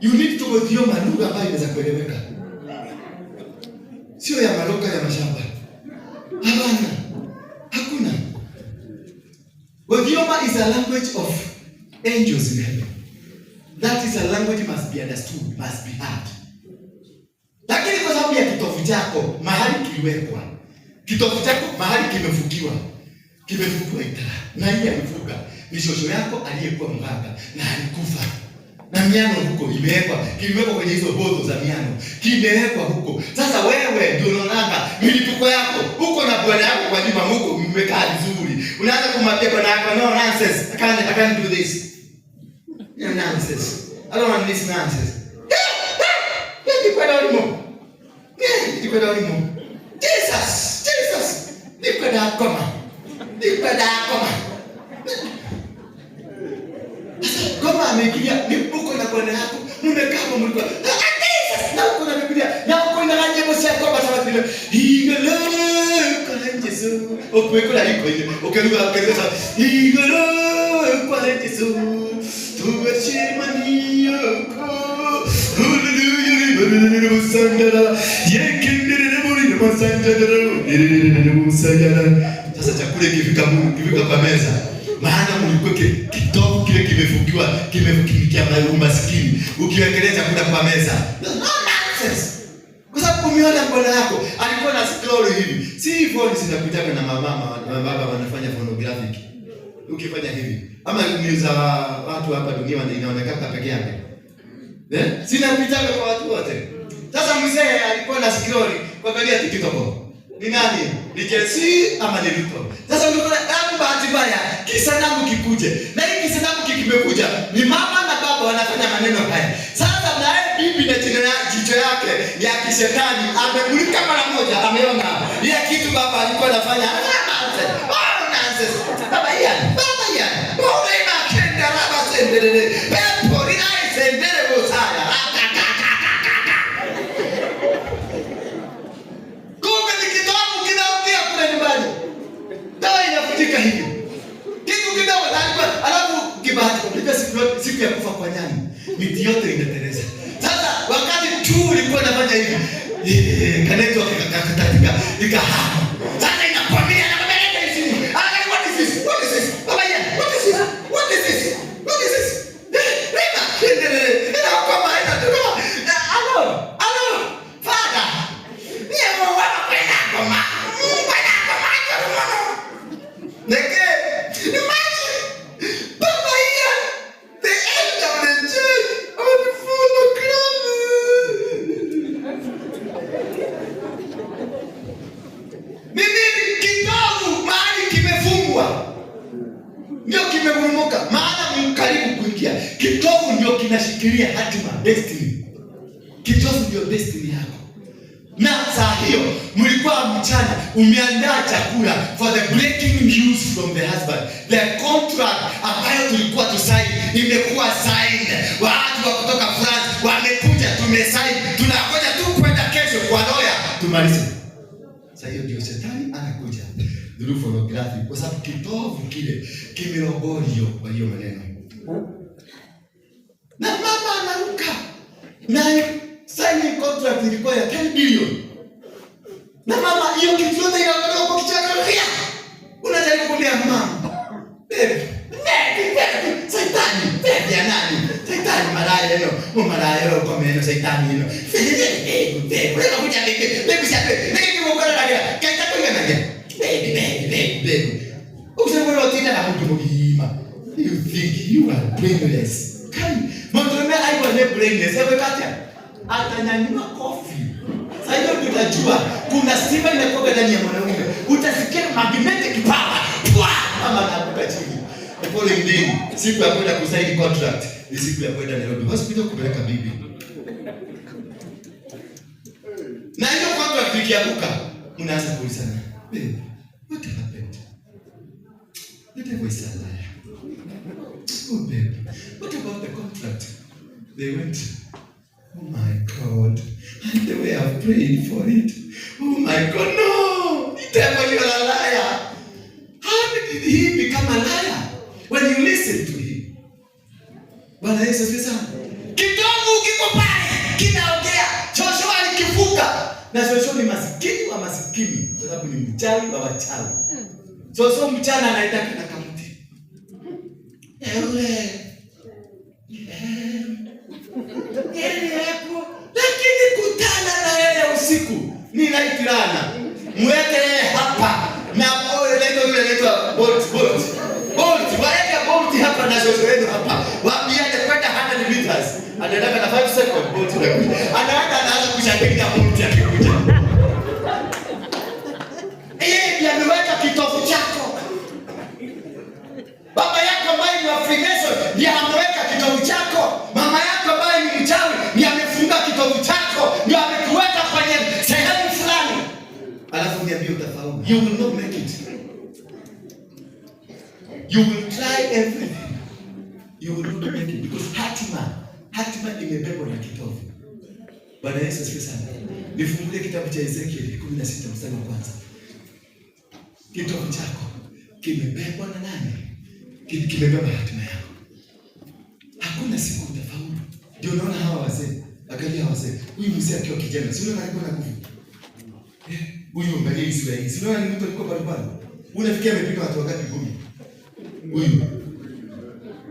You need to go through lugha ambayo inaweza kueleweka. Sio ya maroka ya mashamba. Hapana. Hakuna. Gothioma is a language of angels in heaven. That is a language must be understood, must be heard. Lakini kwa sababu ya kitovu chako mahali kiliwekwa, kitovu chako mahali kimefukiwa, kimefukiwa itara, na hii alifuka ni shosho yako aliyekuwa mganga na alikufa na miano huko imewekwa, kimewekwa kwenye hizo bozo za miano, kimewekwa huko. Sasa wewe ndio unaonanga milipuko yako huko na bwana yako kwa nyuma huko, mmekaa vizuri, unaanza kumwambia bwana yako no nonsense, I can't do this, no nonsense, I don't want this nonsense. Ndikwenda ulimo, ndikwenda ulimo, Jesus, Jesus, ndikwenda koma, ndikwenda koma. Sasa kama ameingilia ni uko na bwana yako, mmekaa hapo mlikuwa Jesus, na uko na Biblia, na uko na nyimbo cia kwamba sawa vile igolo kwa Yesu, ukwekula iko ile ukiruga ukiruga sawa igolo kwa Yesu tuweshimani yako haleluya musangala yekendere muri masangala musangala. Sasa chakula ikifika Mungu ikifika kwa meza, maana mlikuwa kitovu kile kimefukiwa kimefukiwa umaskini, ukiwekelea chakula kwa meza no nonsense. Kwa sababu umeona bwana yako alikuwa na scroll hivi, si phone zinakujaga na mamama na baba wanafanya pornographic. Ukifanya hivi ama ni za watu hapa dunia inaonekana peke yake, eh, zinapitaga kwa watu wote. Sasa mzee alikuwa na scroll kuangalia TikTok ni nani? Ni Gen Z ama ni Ruto? Sasa ndio damu bahati mbaya kisanamu kikuje. Na hii kisanamu kikimekuja ni mama na wanafanya maneno haya. Sasa naye bibi na jina jicho yake ya kishetani amemulika mara moja, ameona ile kitu baba alikuwa anafanya. Nonsense. Oh, nonsense. Baba Ian, baba Ian. Ore makenda raba senderere. Pepo rinai sendere bosaya. Kumbe ni kitabu kinaongea kule nyumbani. Dawa inafutika hivyo. Kitu kidogo na alikuwa alafu kibahati unajua siku ya kufa kwa nyani miti yote inateleza. Sasa wakati tu ulikuwa unafanya hivi, kaneto akakatika ikahama. Sasa inakwambia na mbele ya simu. Angalia, what is this? What is this? Baba ya, what is this? What is this? What is this? Rema, ina kwa ina tu. Hello. Hello. Father. Ni wa kwenda kwa ma. Kwenda kwa ma. Neke, imagine, Baba Ian, the elder of the church, amefunga klabu. Ni nini? Kitovu mahali kimefungwa ndio kimegurumuka, maana mkaribu kuingia. Kitovu ndio kinashikilia hatima, destiny. Kitovu ndio destiny yako. Na saa hiyo mlikuwa mchana umeandaa chakula for the breaking news from the husband. The contract ambayo tulikuwa tusaini imekuwa signed. Watu wa kutoka France wamekuja, tumesign, tunangoja tu kwenda kesho kwa lawyer tumalize. Sasa hiyo ndio shetani anakuja through pornography, kwa sababu kitovu kile kimerogorio kwa hiyo maneno, na mama anaruka na signing contract ilikuwa ya 10 billion. Na mama hiyo kitu yote inaondoka kwa kichwa chake. Unajaribu kuambia mama, baby, baby, baby, saitani, baby ya nani? Saitani malaya eno, malaya eno kwa meno saitani eno. Baby, baby, unataka kuja baby, baby sasa, niki kimukana na kila, kaita kwa na baby, baby, baby, baby. Ukisema wewe utinda na mtu mgima. You think you are brainless. Kai, mtu mmoja alikuwa ni brainless. Hebu katia. Atanyanyua kofi. Sasa hiyo ndio utajua kuna stima inakuwa ndani ya mwanaume. Utasikia magnetic power. Pwa! Mama anaanguka chini. The following day, siku ya kwenda kusaini contract, ni siku ya kwenda Nairobi Hospital kupeleka bibi. Na hiyo contract ikianguka, mnaanza kuulizana, "Babe, what happened? The devil is a liar. Oh babe, what about the contract?" They went, "Oh my God, and the way I've prayed for it. Oh my God, no! The devil, you're a liar." How did he become a liar? When you listen to him. Bwana Yesu asifiwe sana. Kitovu kiko pale, kinaongea. Joshua alikivuka. Na Joshua ni masikini wa masikini, kwa sababu ni mchawi wa wachawi. Joshua mchana anaenda kana kamti. Ewe. Hapo. Lakini kutana na yeye usiku ni night runner. Mweke yeye hapa na inaitwa yule anaitwa Bolt, Bolt. Bolt, waeke Bolt hapa na shosho yenu hapa. Waambiane kwenda 100 meters. Anaenda na 5 second Bolt inakuja. Anaenda anaanza kushangilia Bolt akikuja. Yeye ndiye ameweka kitovu chako. Baba yako ambaye ni wa Freemason ndiye ameweka kitovu chako. Mama yako ambaye ni mchawi ndiye amefunga kitovu chako, ndiye amekuweka kwenye sehemu fulani. Alafu niambie utafaulu. You will not make it. You will try everything. You will not make it because hatima imebebwa na kitovu. Bwana Yesu asifiwe sana. Nifungulie kitabu cha Ezekiel 16 mstari wa kwanza. Kitovu chako kimebebwa na nani? Kimebeba hatima yako. Hakuna siku utafaulu. Ndio unaona hawa wazee. Angalia hawa wazee. Huyu mzee akiwa kijana, si unaona alikuwa na nguvu? Huyu angalia hii sura hii. Si unaona ni mtu alikuwa barabara. Unafikia amepiga watu wangapi ngumi? Huyu.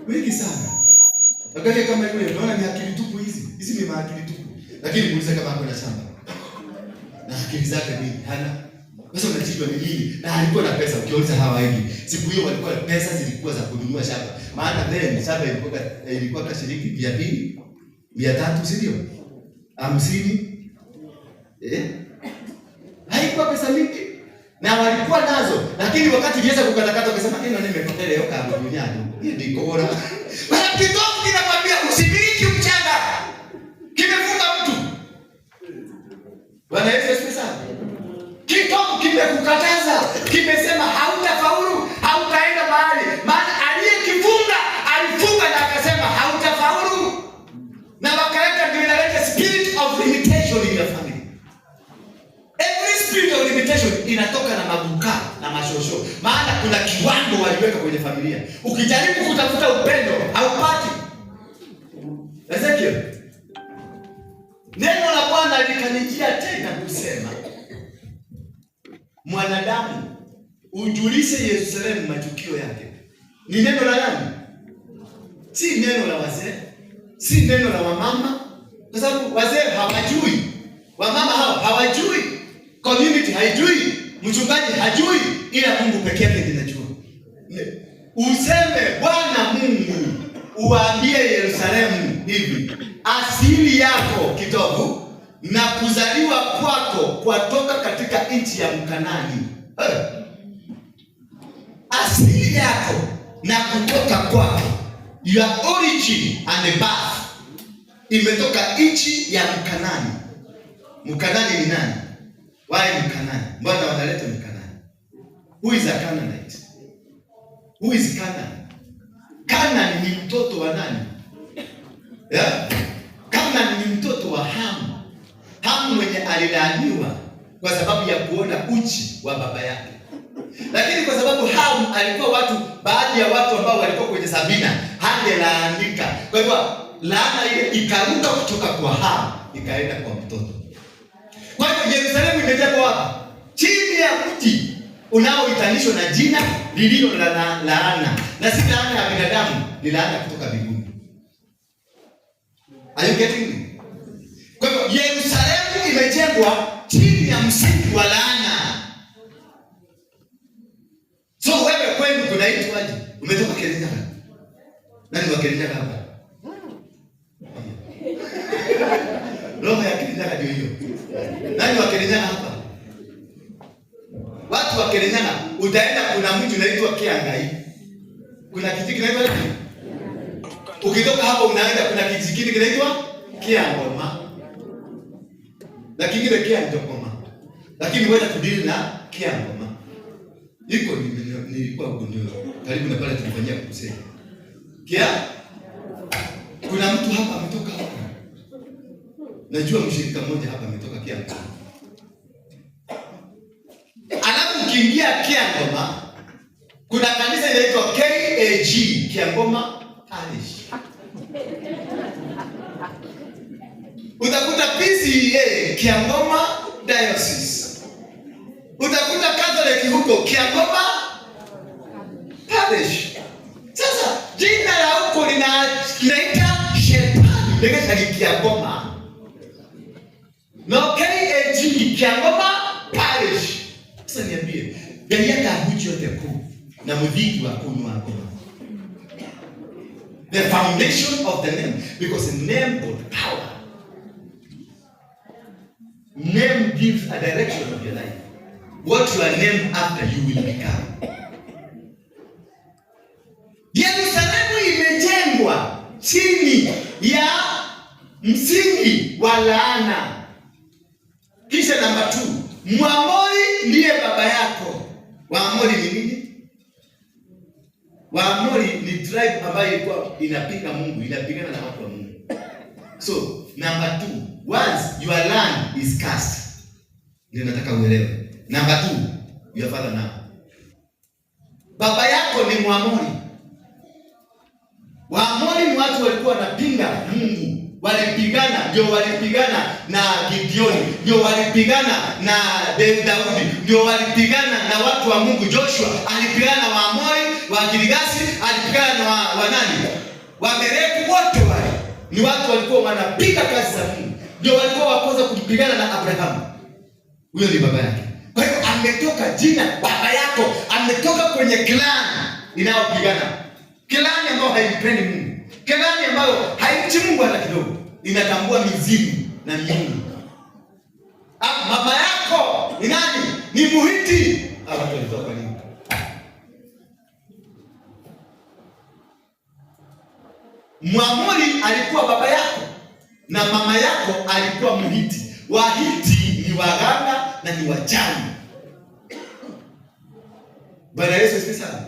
Wengi sana. Angalia kama yule, unaona ni akili tupu hizi. Hizi ni maakili tupu. Lakini muulize kama ako na shamba. Na akili zake nini? Hana. Sasa unajijua ni nini? Na alikuwa na pesa, ukiuliza hawa wengi. Siku hiyo walikuwa na pesa zilikuwa za kununua shamba. Maana then shamba ilikuwa ka shilingi 200, 300, si ndio? 50. Haikuwa pesa mingi. Na walikuwa nazo, lakini wakati iliweza kukatakata wakasema ino nimepotelea yoka dunia hii ndikora. Bana kitovu kinakwambia usimiliki mchanga. Kimefunga mtu. Bwana Yesu asifiwe sana. Kitovu kimekukataza, kimesema hautafaulu, hautaenda mahali. Maana aliyekifunga alifunga na akasema hautafaulu. Na wakaweka ndio inaleta spirit of limitation in your family. Every spirit of limitation inatoka na maguka na mashosho. Maana kuna kiwango waliweka kwenye familia. Ukijaribu kutafuta upendo haupati. Ezekiel, neno la Bwana likanijia tena kusema, mwanadamu, ujulishe Yerusalemu matukio yake. Ni neno la nani? Si neno la wazee, si neno la wamama, kwa sababu wazee hawajui, wamama hao hawajui, community haijui, mchungaji hajui, ila Mungu peke yake ndiye anajua. Useme Bwana Mungu uwaambie Yerusalemu hivi, asili yako kitovu na kuzaliwa kwako kwatoka katika nchi ya Mkanani. Asili yako na kutoka kwako, your origin and birth, imetoka nchi ya Mkanani. Mkanani ni nani? Why Mkanani? Mbona wanaleta Mkanani? Who is a Canaanite? Who is Canaan? Canaan ni mtoto wa nani? Yeah? Canaan ni mtoto wa Hamu. Hamu mwenye alilaaniwa kwa sababu ya kuona uchi wa baba yake. Lakini kwa sababu Hamu alikuwa watu, baadhi ya watu ambao walikuwa kwenye Sabina, hangelaanika. Kwa hivyo laana ile ikaruka kutoka kwa Hamu ikaenda kwa mtoto. Kwa hivyo Yerusalemu imejengwa wapi? Chini ya mti unaoitanishwa na jina lililo la laana, na si laana ya binadamu, ni laana kutoka mbinguni. Are you getting me? Kwa hivyo Yerusalemu imejengwa chini ya msingi wa laana. So wewe kwenu kunaitwaje? Umetoka Kirinyaga? Nani wa Kirinyaga hapa? Roho ya Kirinyaga ndio hiyo. Nani wa Kirinyaga hapa? Watu wa Kirinyaga, utaenda kuna mji unaitwa Kiangai. Kuna kijiji kinaitwa nini? Ukitoka hapo unaenda kuna kijiji kingine kinaitwa Kiangoma. Na kingine Kianjokoma. Lakini wewe tudili na Kiangoma. Iko nilikuwa huko ndio karibu na pale tulifanyia kusema. Kia? Kuna mtu hapa ametoka huko. Najua mshirika mmoja hapa ametoka Kiangoma. Alafu ukiingia Kiangoma kuna kanisa inaitwa KAG, Kiangoma Parish. Utakuta PCEA, Kiangoma Diocese. Utakuta Catholic huko Kiangoma Parish. Sasa jina la huko linaita shetani lekacha Kiangoma. No KAG, Kiangoma Parish. Sasa niambie, gari yake ahuchi yote kuu na muziki wa kunywa ngoma. The foundation of the name, because name got power. Name gives a direction of your life. What you are named after, you will become. Yerusalemu imejengwa chini ya msingi wa laana. Kisha namba 2, Mwamori ndiye baba yako. Waamori ni nini? Waamori ni tribe ambayo ilikuwa inapinga Mungu, inapigana na watu wa Mungu. So, number 2, once your land is cursed, ndio nataka uelewe. Number 2, your father now. Baba yako ni Mwamori. Waamori ni watu walikuwa wanapinga Mungu. Walipigana, ndio walipigana na Gideoni, ndio walipigana na Daudi, ndio walipigana na watu wa Mungu. Joshua alipigana na Waamori, wa Girigasi, alipigana na wa nani? Wamereku, wote wale ni watu walikuwa wanapiga kazi za Mungu. Ndio walikuwa wa kwanza kupigana na Abrahamu. Huyo ni baba yake. Kwa hiyo ametoka jina baba yako, ametoka kwenye clan inayopigana. Clan ambayo haimpendi Mungu. Clan ambayo haimchi Mungu hata kidogo. Inatambua mizimu na miungu. Mama yako ni nani? Ni Muhiti. Hawa watu walitoka kwa nini? Mwamori alikuwa baba yako na mama yako alikuwa Muhiti. Wahiti ni waganga na ni wachawi. Bwana Yesu asifiwe sana.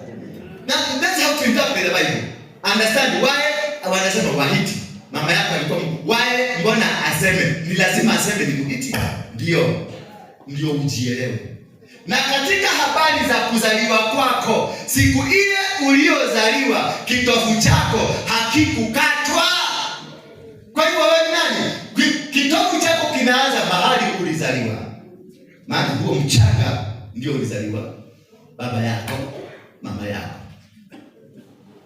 Now that's how to interpret the Bible. Understand why wanasema Wahiti. Mama yako alikuwa why, mbona aseme? Ni lazima aseme ni Muhiti. Ndio. Ndio ujielewe. Na katika habari za kuzaliwa kwako, siku ile uliozaliwa kitovu chako hakikukatwa. Kwa hivyo wewe ni nani? Kitovu chako kinaanza mahali ulizaliwa. Maana huo mchanga ndio ulizaliwa baba yako, mama yako.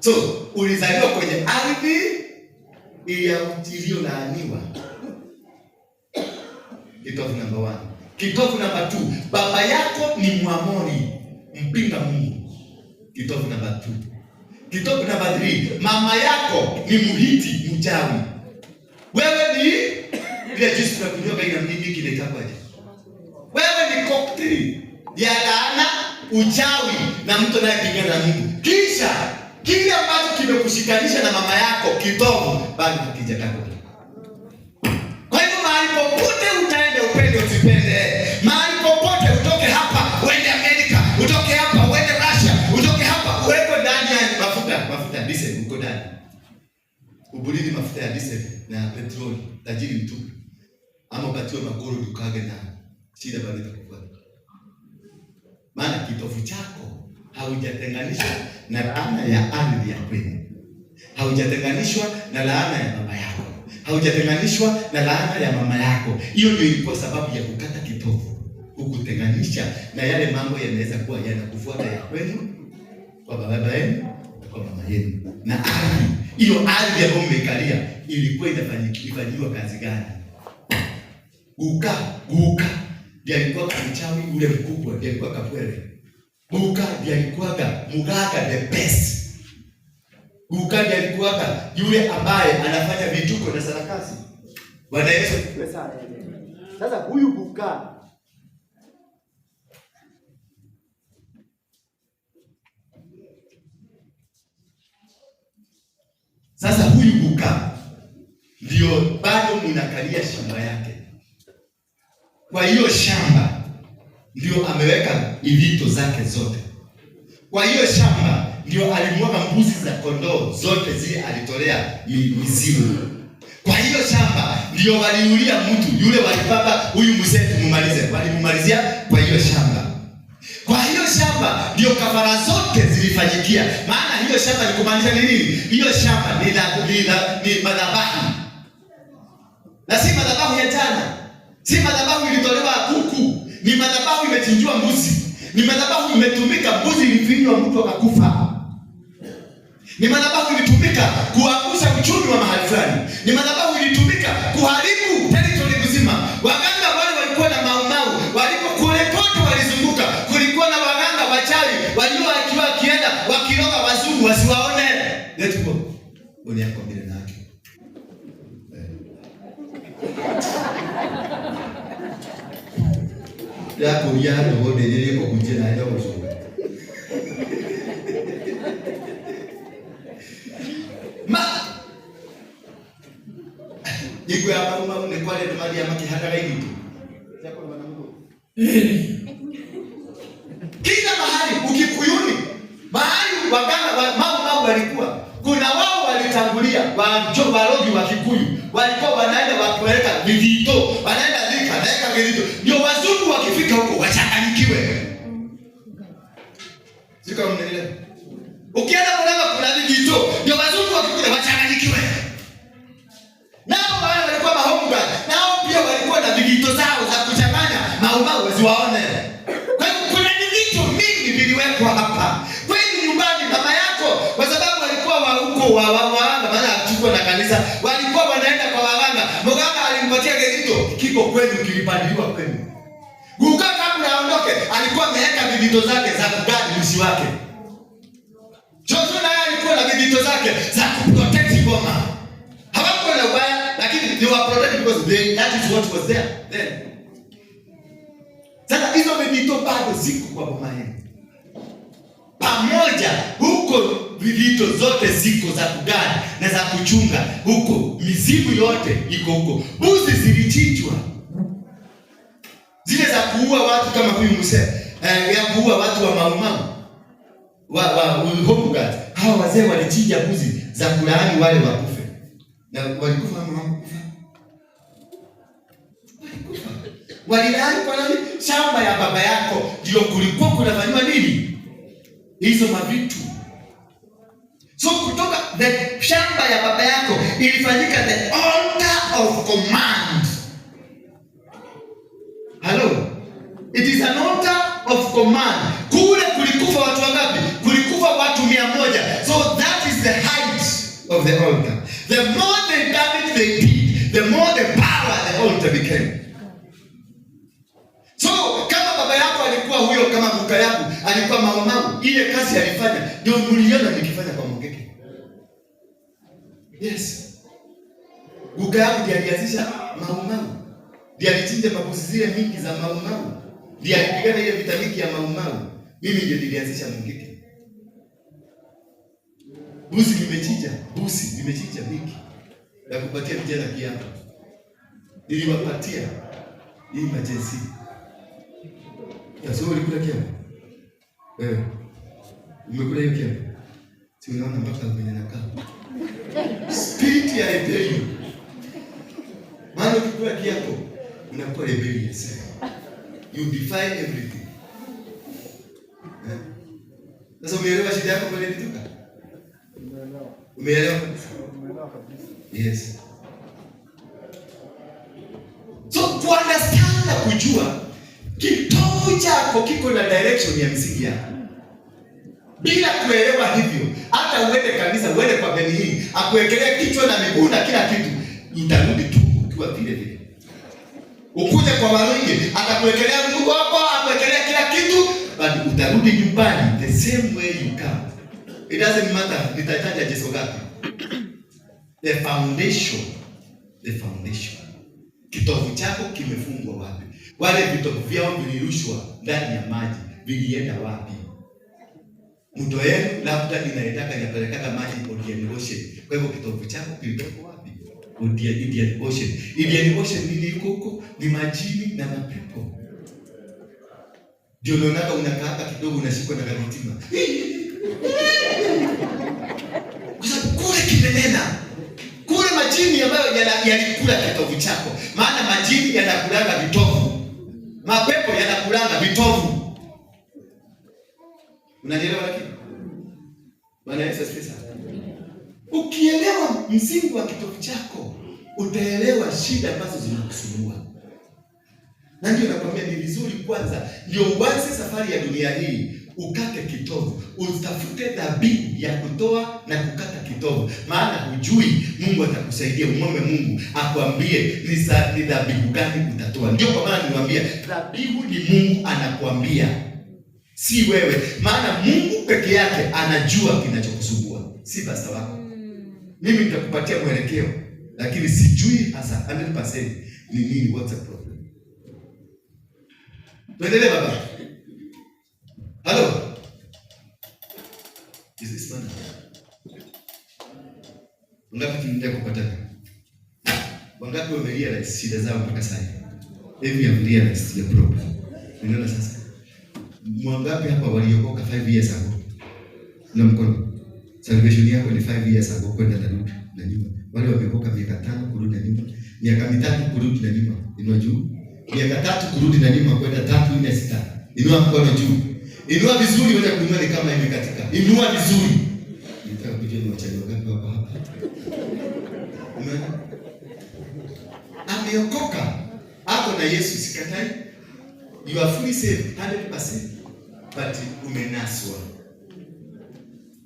So, ulizaliwa kwenye ardhi iliyolaaniwa. Kitovu namba 1. Kitovu namba 2, baba yako ni Mwamori, mpinga Mungu. Kitovu namba 2. Kitovu namba 3, mama yako ni Muhiti, mchawi. Wewe ni ile juice tunakunywa ina nini kinaitwaje? Wewe ni cocktail ya laana, uchawi na mtu anayepingana na Mungu. Kisha kile ambacho kimekushikanisha na mama yako kitovu bado hakijakatwa. Kwa hivyo mahali popote utaenda, upende usipende, mahali popote utoke hapa uende Amerika, utoke hapa uende Russia, utoke hapa uwekwe ndani ya mafuta diesel, uko ndani. Ubulini mafuta ya diesel na petroli, tajiri mtupu. Ama upatiwe magoro dukage na shida bado itakufuata. Maana kitovu chako haujatenganishwa na laana ya ardhi ya kwenu. Haujatenganishwa na laana ya baba yako. Haujatenganishwa na laana ya mama yako. Hiyo ndio ilikuwa sababu ya kukata kitovu. Kukutenganisha na yale mambo yanaweza kuwa yanakufuata ya kwenu, kwa baba yenu, kwa mama yenu. Na ardhi, hiyo ardhi ambayo mmekalia ilikuwa inafanyiwa kazi gani? Guka ndiye alikuwa mchawi ule mkubwa, ndiye alikuwa kapwele. Guka ndiye alikuwa muganga the best. Guka ndiye alikuwa yule ambaye anafanya vituko na sarakasi. Bwana Yesu asifiwe sana. Sasa huyu Guka ndio bado mnakalia shamba yake. Kwa hiyo shamba ndio ameweka ilito zake zote. Kwa hiyo shamba ndio alimwaga mbuzi za kondoo zote zile alitolea mizimu. Kwa hiyo shamba ndio waliulia mtu yule, walipaka huyu mzee tumumalize, walimumalizia kwa hiyo shamba. Kwa hiyo shamba ndio kafara zote zilifanyikia. Maana hiyo shamba ni kumaanisha ni nini? Hiyo shamba ni madhabahu. Na si madhabahu ya jana. Si madhabahu ilitolewa kuku, ni madhabahu imechinjiwa mbuzi. Ni madhabahu imetumika, mbuzi ilifinywa mtu akakufa. Ni madhabahu ilitumika kuangusha uchumi wa mahali fulani. Ni madhabahu ilitumika kuharibu territory mzima. Waganga wale walikuwa na maumau, walipokuwa kote walizunguka, kulikuwa na waganga wachawi waliokuwa wakienda wakiroga wazungu wasiwaone. Let's go. Boni yako bila na yake. Ya kuria ndogo ndejerie kũhunjia na ndogo gũcoka. Ma Igwe ya mau mau nĩ kwarĩ andũ mathiaga makĩhandaga ithitũ. Kila mahali Ukikuyuni, mahali waganga wa mau mau walikuwa. Kuna wao walitangulia, warogi wa Kikuyu walikuwa wanaenda wakiweka vivito, wanaenda lika, naweka vivito. Ndio wazungu wakifika huko wachanganyikiwe. Siko mnaelewa? Ukienda Murang'a kuna vivito, ndio wazungu wakikuja wachanganyikiwe. Nao wale walikuwa mahonga, nao pia walikuwa na vivito zao za kuchanganya maumau wasiwaone. Kwa hiyo kuna vivito mingi viliwekwa hapa. Kweli nyumbani mama yako, kwa sababu walikuwa wa huko wa waganga, maana hachukua na kanisa, walikuwa wanaenda kwa waganga. Mganga alimpatia kivito, kiko kwenu, kilipandiliwa kwenu. Guka kabla aondoke alikuwa ameweka vivito zake za kugadi mshi wake. Joshua naye alikuwa na vivito zake za kuprotect boma. Hawakuwa na ubaya, lakini they were protected because that is what was there then. Sasa Hizo vivito bado ziko kwa boma yenu. Pamoja huko vivito zote ziko za kugani na za kuchunga huko, mizimu yote iko huko. Mbuzi zilichinjwa zile za kuua watu kama huyu mzee ya kuua watu wa Maumau wa Home Guard. Hawa wazee walichinja mbuzi za kulaani wale wakufe, na walikufa ama hawakufa? Walikufa. Walilaani kwa nani? Shamba ya baba yako ndio kulikuwa kunafanywa nini hizo mavitu. So kutoka the shamba ya baba yako ilifanyika the altar of command. Hello. It is an altar of command. Kule kulikufa watu wangapi? Kulikufa watu 100. So that is the height of the altar. The more the damage they did, the more the power the altar became. So kama baba yako alikuwa huyo, kama guka yangu alikuwa Maumau, ile kazi alifanya ndio mliona nikifanya kwa Mungeke. Yes. Guka yangu ndiye alianzisha Maumau. Ndiye alichinja mabuzi zile mingi za Maumau. Ndiye alipigana ile vita mingi ya Maumau. Mimi ndiye nilianzisha Mungeke. Buzi nimechinja, buzi nimechinja mingi. Ya kupatia vijana kiapo. Niliwapatia hii majenzi. Sasa ulikula kiapo? Wewe. Umekula hiyo kiapo? Si unaona mpaka venye nakaa. Spirit ya rebellion. Maana ukikula kiapo unakuwa rebellious. You defy everything. Eh? Sasa umeelewa shida yako pale ilitoka? Umeelewa kabisa? Kabisa. Yes. So kuunderstand na kujua kitovu chako kiko na direction ya msingi yako. Bila kuelewa hivyo, hata uende kanisa, uende kwa Benny Hinn, akuwekelee kichwa na miguu na kila kitu, utarudi tu ukiwa vile vile. Ukuje kwa Waruinge, atakuwekelea mguu wako, akuwekelea kila kitu, but utarudi nyumbani the same way you come. It doesn't matter nitataja Yesu ngapi. The foundation, the foundation. Kitovu chako kimefungwa wapi? Wale vitovu vyao vilirushwa ndani ya maji, vilienda wapi? Mto yenu labda inaendaka inapelekaka maji Indian Ocean. Kwa hivyo kitovu chako kilitoka wapi? Indian Ocean. Indian Ocean nini iko huko? Ni majini na mapepo. Ndio unaonaka unakaa kidogo unashikwa na karitima. Kwa sababu kule kimenena. Kule majini ambayo yalikula kitovu chako. Maana majini yanakulanga vitovu. Mapepo yanakulanga vitovu. Unanielewa lakini? Bwana Yesu asifiwe sana. Ukielewa msingi wa kitovu chako, utaelewa shida ambazo zinakusumbua. Na ndio nakwambia ni vizuri kwanza ndio uanze safari ya dunia hii, ukate kitovu, utafute dhabihu ya kutoa na kukata kitovu, maana hujui Mungu atakusaidia. Umwombe Mungu akwambie ni dhabihu gani utatoa. Ndio kwa maana niwaambia dhabihu ni Mungu anakuambia, si wewe, maana Mungu peke yake anajua kinachokusumbua, si pasta wako. Mimi nitakupatia mwelekeo, lakini sijui hasa 100% ni nini, what's the problem. Tuendelee baba. Hello. Is this man? Wangapi tunaendelea kupatana? Wangapi wamerealize shida zao mpaka sasa? If you have realized your problem. Unaona sasa? Mwangapi hapa waliokoka 5 years ago? Na mkono. Salvation yako ni 5 years ago kwenda na rudi na nyuma. Wale wameokoka miaka 5 kurudi na nyuma, miaka 3 kurudi na nyuma. Inua juu. Miaka 3 kurudi na nyuma kwenda 3 4 6. Inua mkono juu. Inua vizuri, wacha kuinua ni kama imekatika. Inua vizuri. Nitaka kujua ni wachawi wangapi wako hapa. Umeona? Ameokoka. Ako na Yesu, sikatai. You are fully saved 100%. But umenaswa.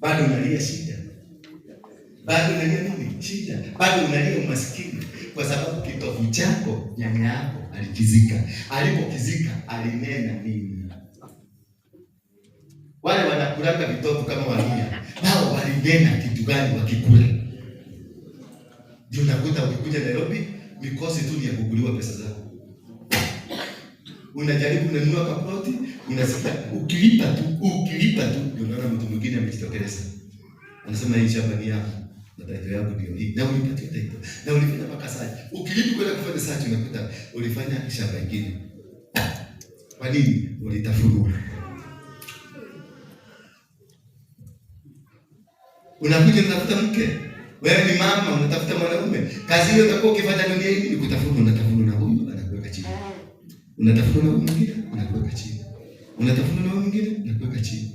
Bado unalia shida. Bado unalia nini? Shida. Bado unalia umaskini kwa sababu kitovu chako nyanya yako alikizika. Alipokizika alinena nini? Wale wanakulanga vitovu kama Waluhya, nao walinena kitu gani wakikula? Ndio unakuta ukikuja Nairobi mikosi tu ni ya kukuliwa pesa zako. Unajaribu, unanunua kaploti, unasikia ukilipa tu, ukilipa tu, ndio unaona mtu mwingine amejitokeleza. Anasema hii shamba ni yako. Na title yangu ndio hii. Na ulipatia title. Na ulifanya mpaka search. Ukilipa kwenda kufanya search, unakuta ulifanya shamba ingine. Kwa nini? Ulitafunua. Unakuja unatafuta mke. Wewe ni mama unatafuta mwanaume. Kazi hiyo utakuwa ukifanya dunia hii ni kutafuna, unatafuna na huyu anakuweka chini. Unatafuna na huyu mwingine anakuweka chini. Unatafuna na huyu mwingine anakuweka chini.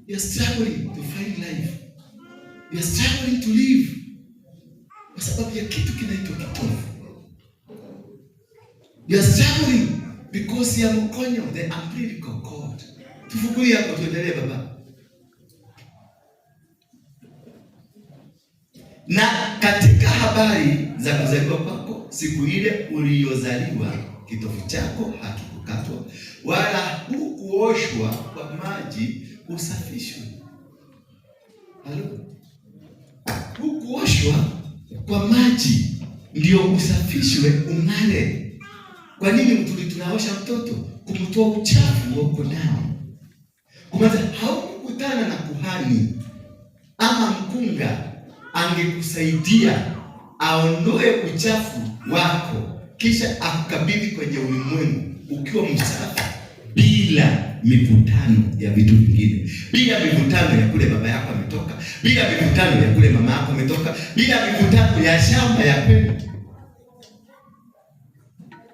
You are struggling to find life. You are struggling to live. Kwa sababu ya kitu kinaitwa kitovu. You are struggling because ya mkonyo, the umbilical cord. Tufungulie hapo tuendelee baba. Na katika habari za kuzaliwa kwako, siku ile uliyozaliwa, kitovu chako hakikukatwa wala hukuoshwa kwa maji usafishwe. Halo? Hukuoshwa kwa maji ndio usafishwe ung'are. Kwa nini mtu tunaosha mtoto? Kumtoa uchafu uko ndani. Kumaanisha haukukutana na kuhani ama mkunga angekusaidia aondoe uchafu wako kisha akukabidhi kwenye ulimwengu ukiwa msafi, bila mivutano ya vitu vingine, bila mivutano ya kule baba yako ametoka, bila mivutano ya kule mama yako ametoka, bila mivutano ya shamba ya kwenu.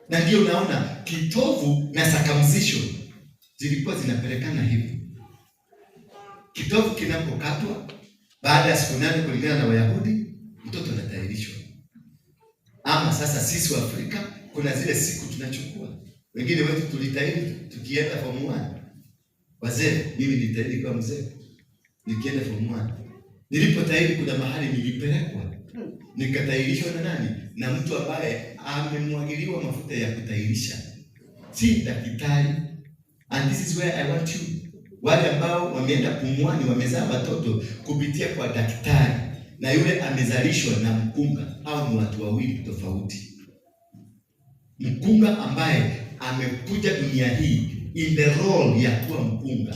Na ndio unaona kitovu na circumcision zilikuwa zinapelekana hivi. Kitovu kinapokatwa baada ya siku 8 kulingana na Wayahudi, mtoto anatahirishwa. Ama sasa sisi wa Afrika kuna zile siku tunachukua. Wengine wetu tulitahiri tukienda form 1. Wazee, mimi nilitahiri kwa mzee. Nikienda form 1. Nilipotahiri kuna mahali nilipelekwa. Nikatahirishwa na nani? Na mtu ambaye amemwagiliwa mafuta ya kutahirisha. Si daktari. And this is where I want you. Wale ambao wameenda pumwani wamezaa watoto kupitia kwa daktari na yule amezalishwa na mkunga, hao ni watu wawili tofauti. Mkunga ambaye amekuja dunia hii in the role ya kuwa mkunga,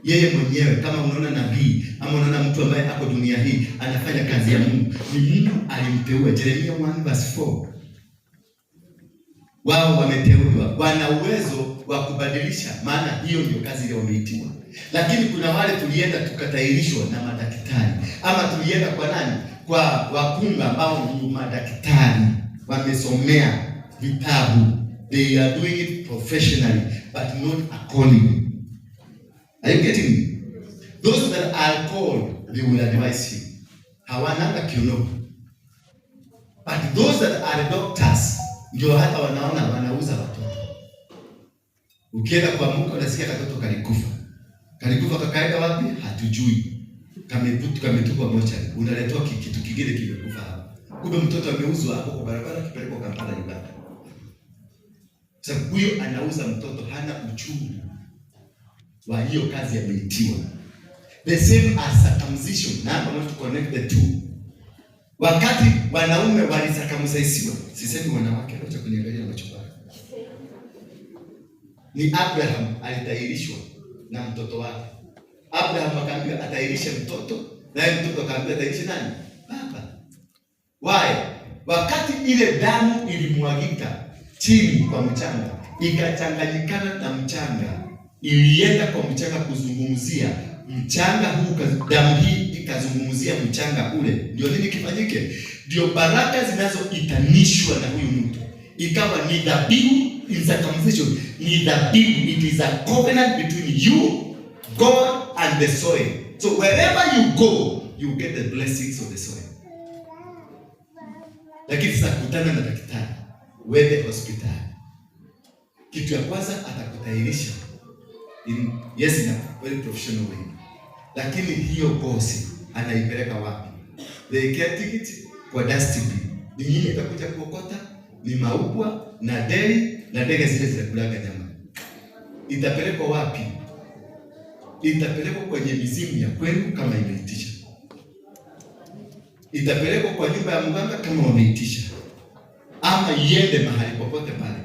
yeye mwenyewe, kama unaona nabii ama unaona mtu ambaye ako dunia hii anafanya kazi ya Mungu, ni Mungu alimteua. Jeremia 1:4. Wao wameteuliwa, wana uwezo wa kubadilisha, maana hiyo ndio kazi ile wameitiwa. Lakini kuna wale tulienda tukatahirishwa na madaktari, ama tulienda kwa nani? Kwa wakunga ambao ni madaktari, wamesomea vitabu. They are doing it professionally but not according. Are you getting me? Those that are called, they will advise you. Hawana kiono. But those that are doctors, ndio hata wanaona wanauza watoto. Ukienda kwa Mungu unasikia katoto kalikufa. Kalikufa kakaenda wapi? Hatujui. Kametupwa mochari. Unaletwa kitu kingine kimekufa hapa. Kumbe mtoto ameuzwa hapo kwa barabara akipelekwa Kampala Uganda. Sababu huyo anauza mtoto hana uchungu wa hiyo kazi ameitiwa. The same as circumcision. Now I want to connect the two. Wakati wanaume walisircumcisiwa, sisemi wanawake, acha kuniangalia macho yako. Ni Abraham alitahirishwa na mtoto wake. Abraham akaambiwa atahirishe mtoto, naye mtoto akaambiwa atahirishe nani? Baba. Why? Wakati ile damu ilimwagika chini kwa mchanga, ikachanganyikana na mchanga, ilienda kwa mchanga kuzungumzia mchanga huu, damu hii ikazungumzia mchanga ule. Ndio nini kifanyike? Ndio baraka zinazoitanishwa na huyu mtu ikawa ni dhabihu. In circumcision ni dhabihu, it is a covenant between you, God and the soil. So wherever you go, you get the blessings of the soil. Lakini sasa kutana na daktari, uende hospitali, kitu ya kwanza atakutahirisha in, yes, in a very professional way, lakini hiyo ngozi anaipeleka wapi? They get it kwa dustbin. Ni nini itakuja kuokota? Ni maubwa na deli na ndege zile zinakulaga nyama. Itapelekwa wapi? Itapelekwa kwenye mizimu ya kwenu kama imeitisha. Itapelekwa kwa nyumba ya mganga kama wameitisha, ama iende mahali popote pale.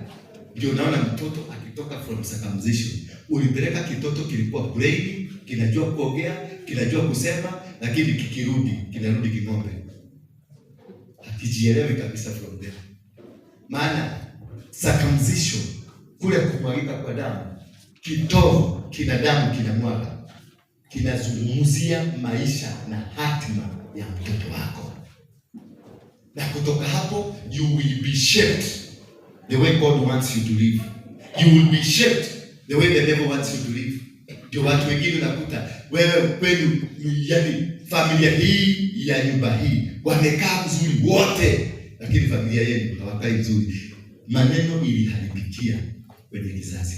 Ndio unaona mtoto akitoka from circumcision, ulipeleka kitoto kilikuwa brain, kinajua kuongea, kinajua kusema, lakini kikirudi kinarudi king'ombe, hakijielewi kabisa from there. Maana circumcision, kule kumwagika kwa damu, kitovu kina damu kinamwaga, kinazungumzia maisha na hatima ya mtoto wako, na kutoka hapo you will be shaped the way God wants you to live. You will be shaped the way the devil wants you to live. Ndio watu wengine unakuta wewe kwenu, yani familia hii ya nyumba hii wamekaa mzuri wote, lakini familia yenu hawakai vizuri. Maneno iliharibikia kwenye kizazi.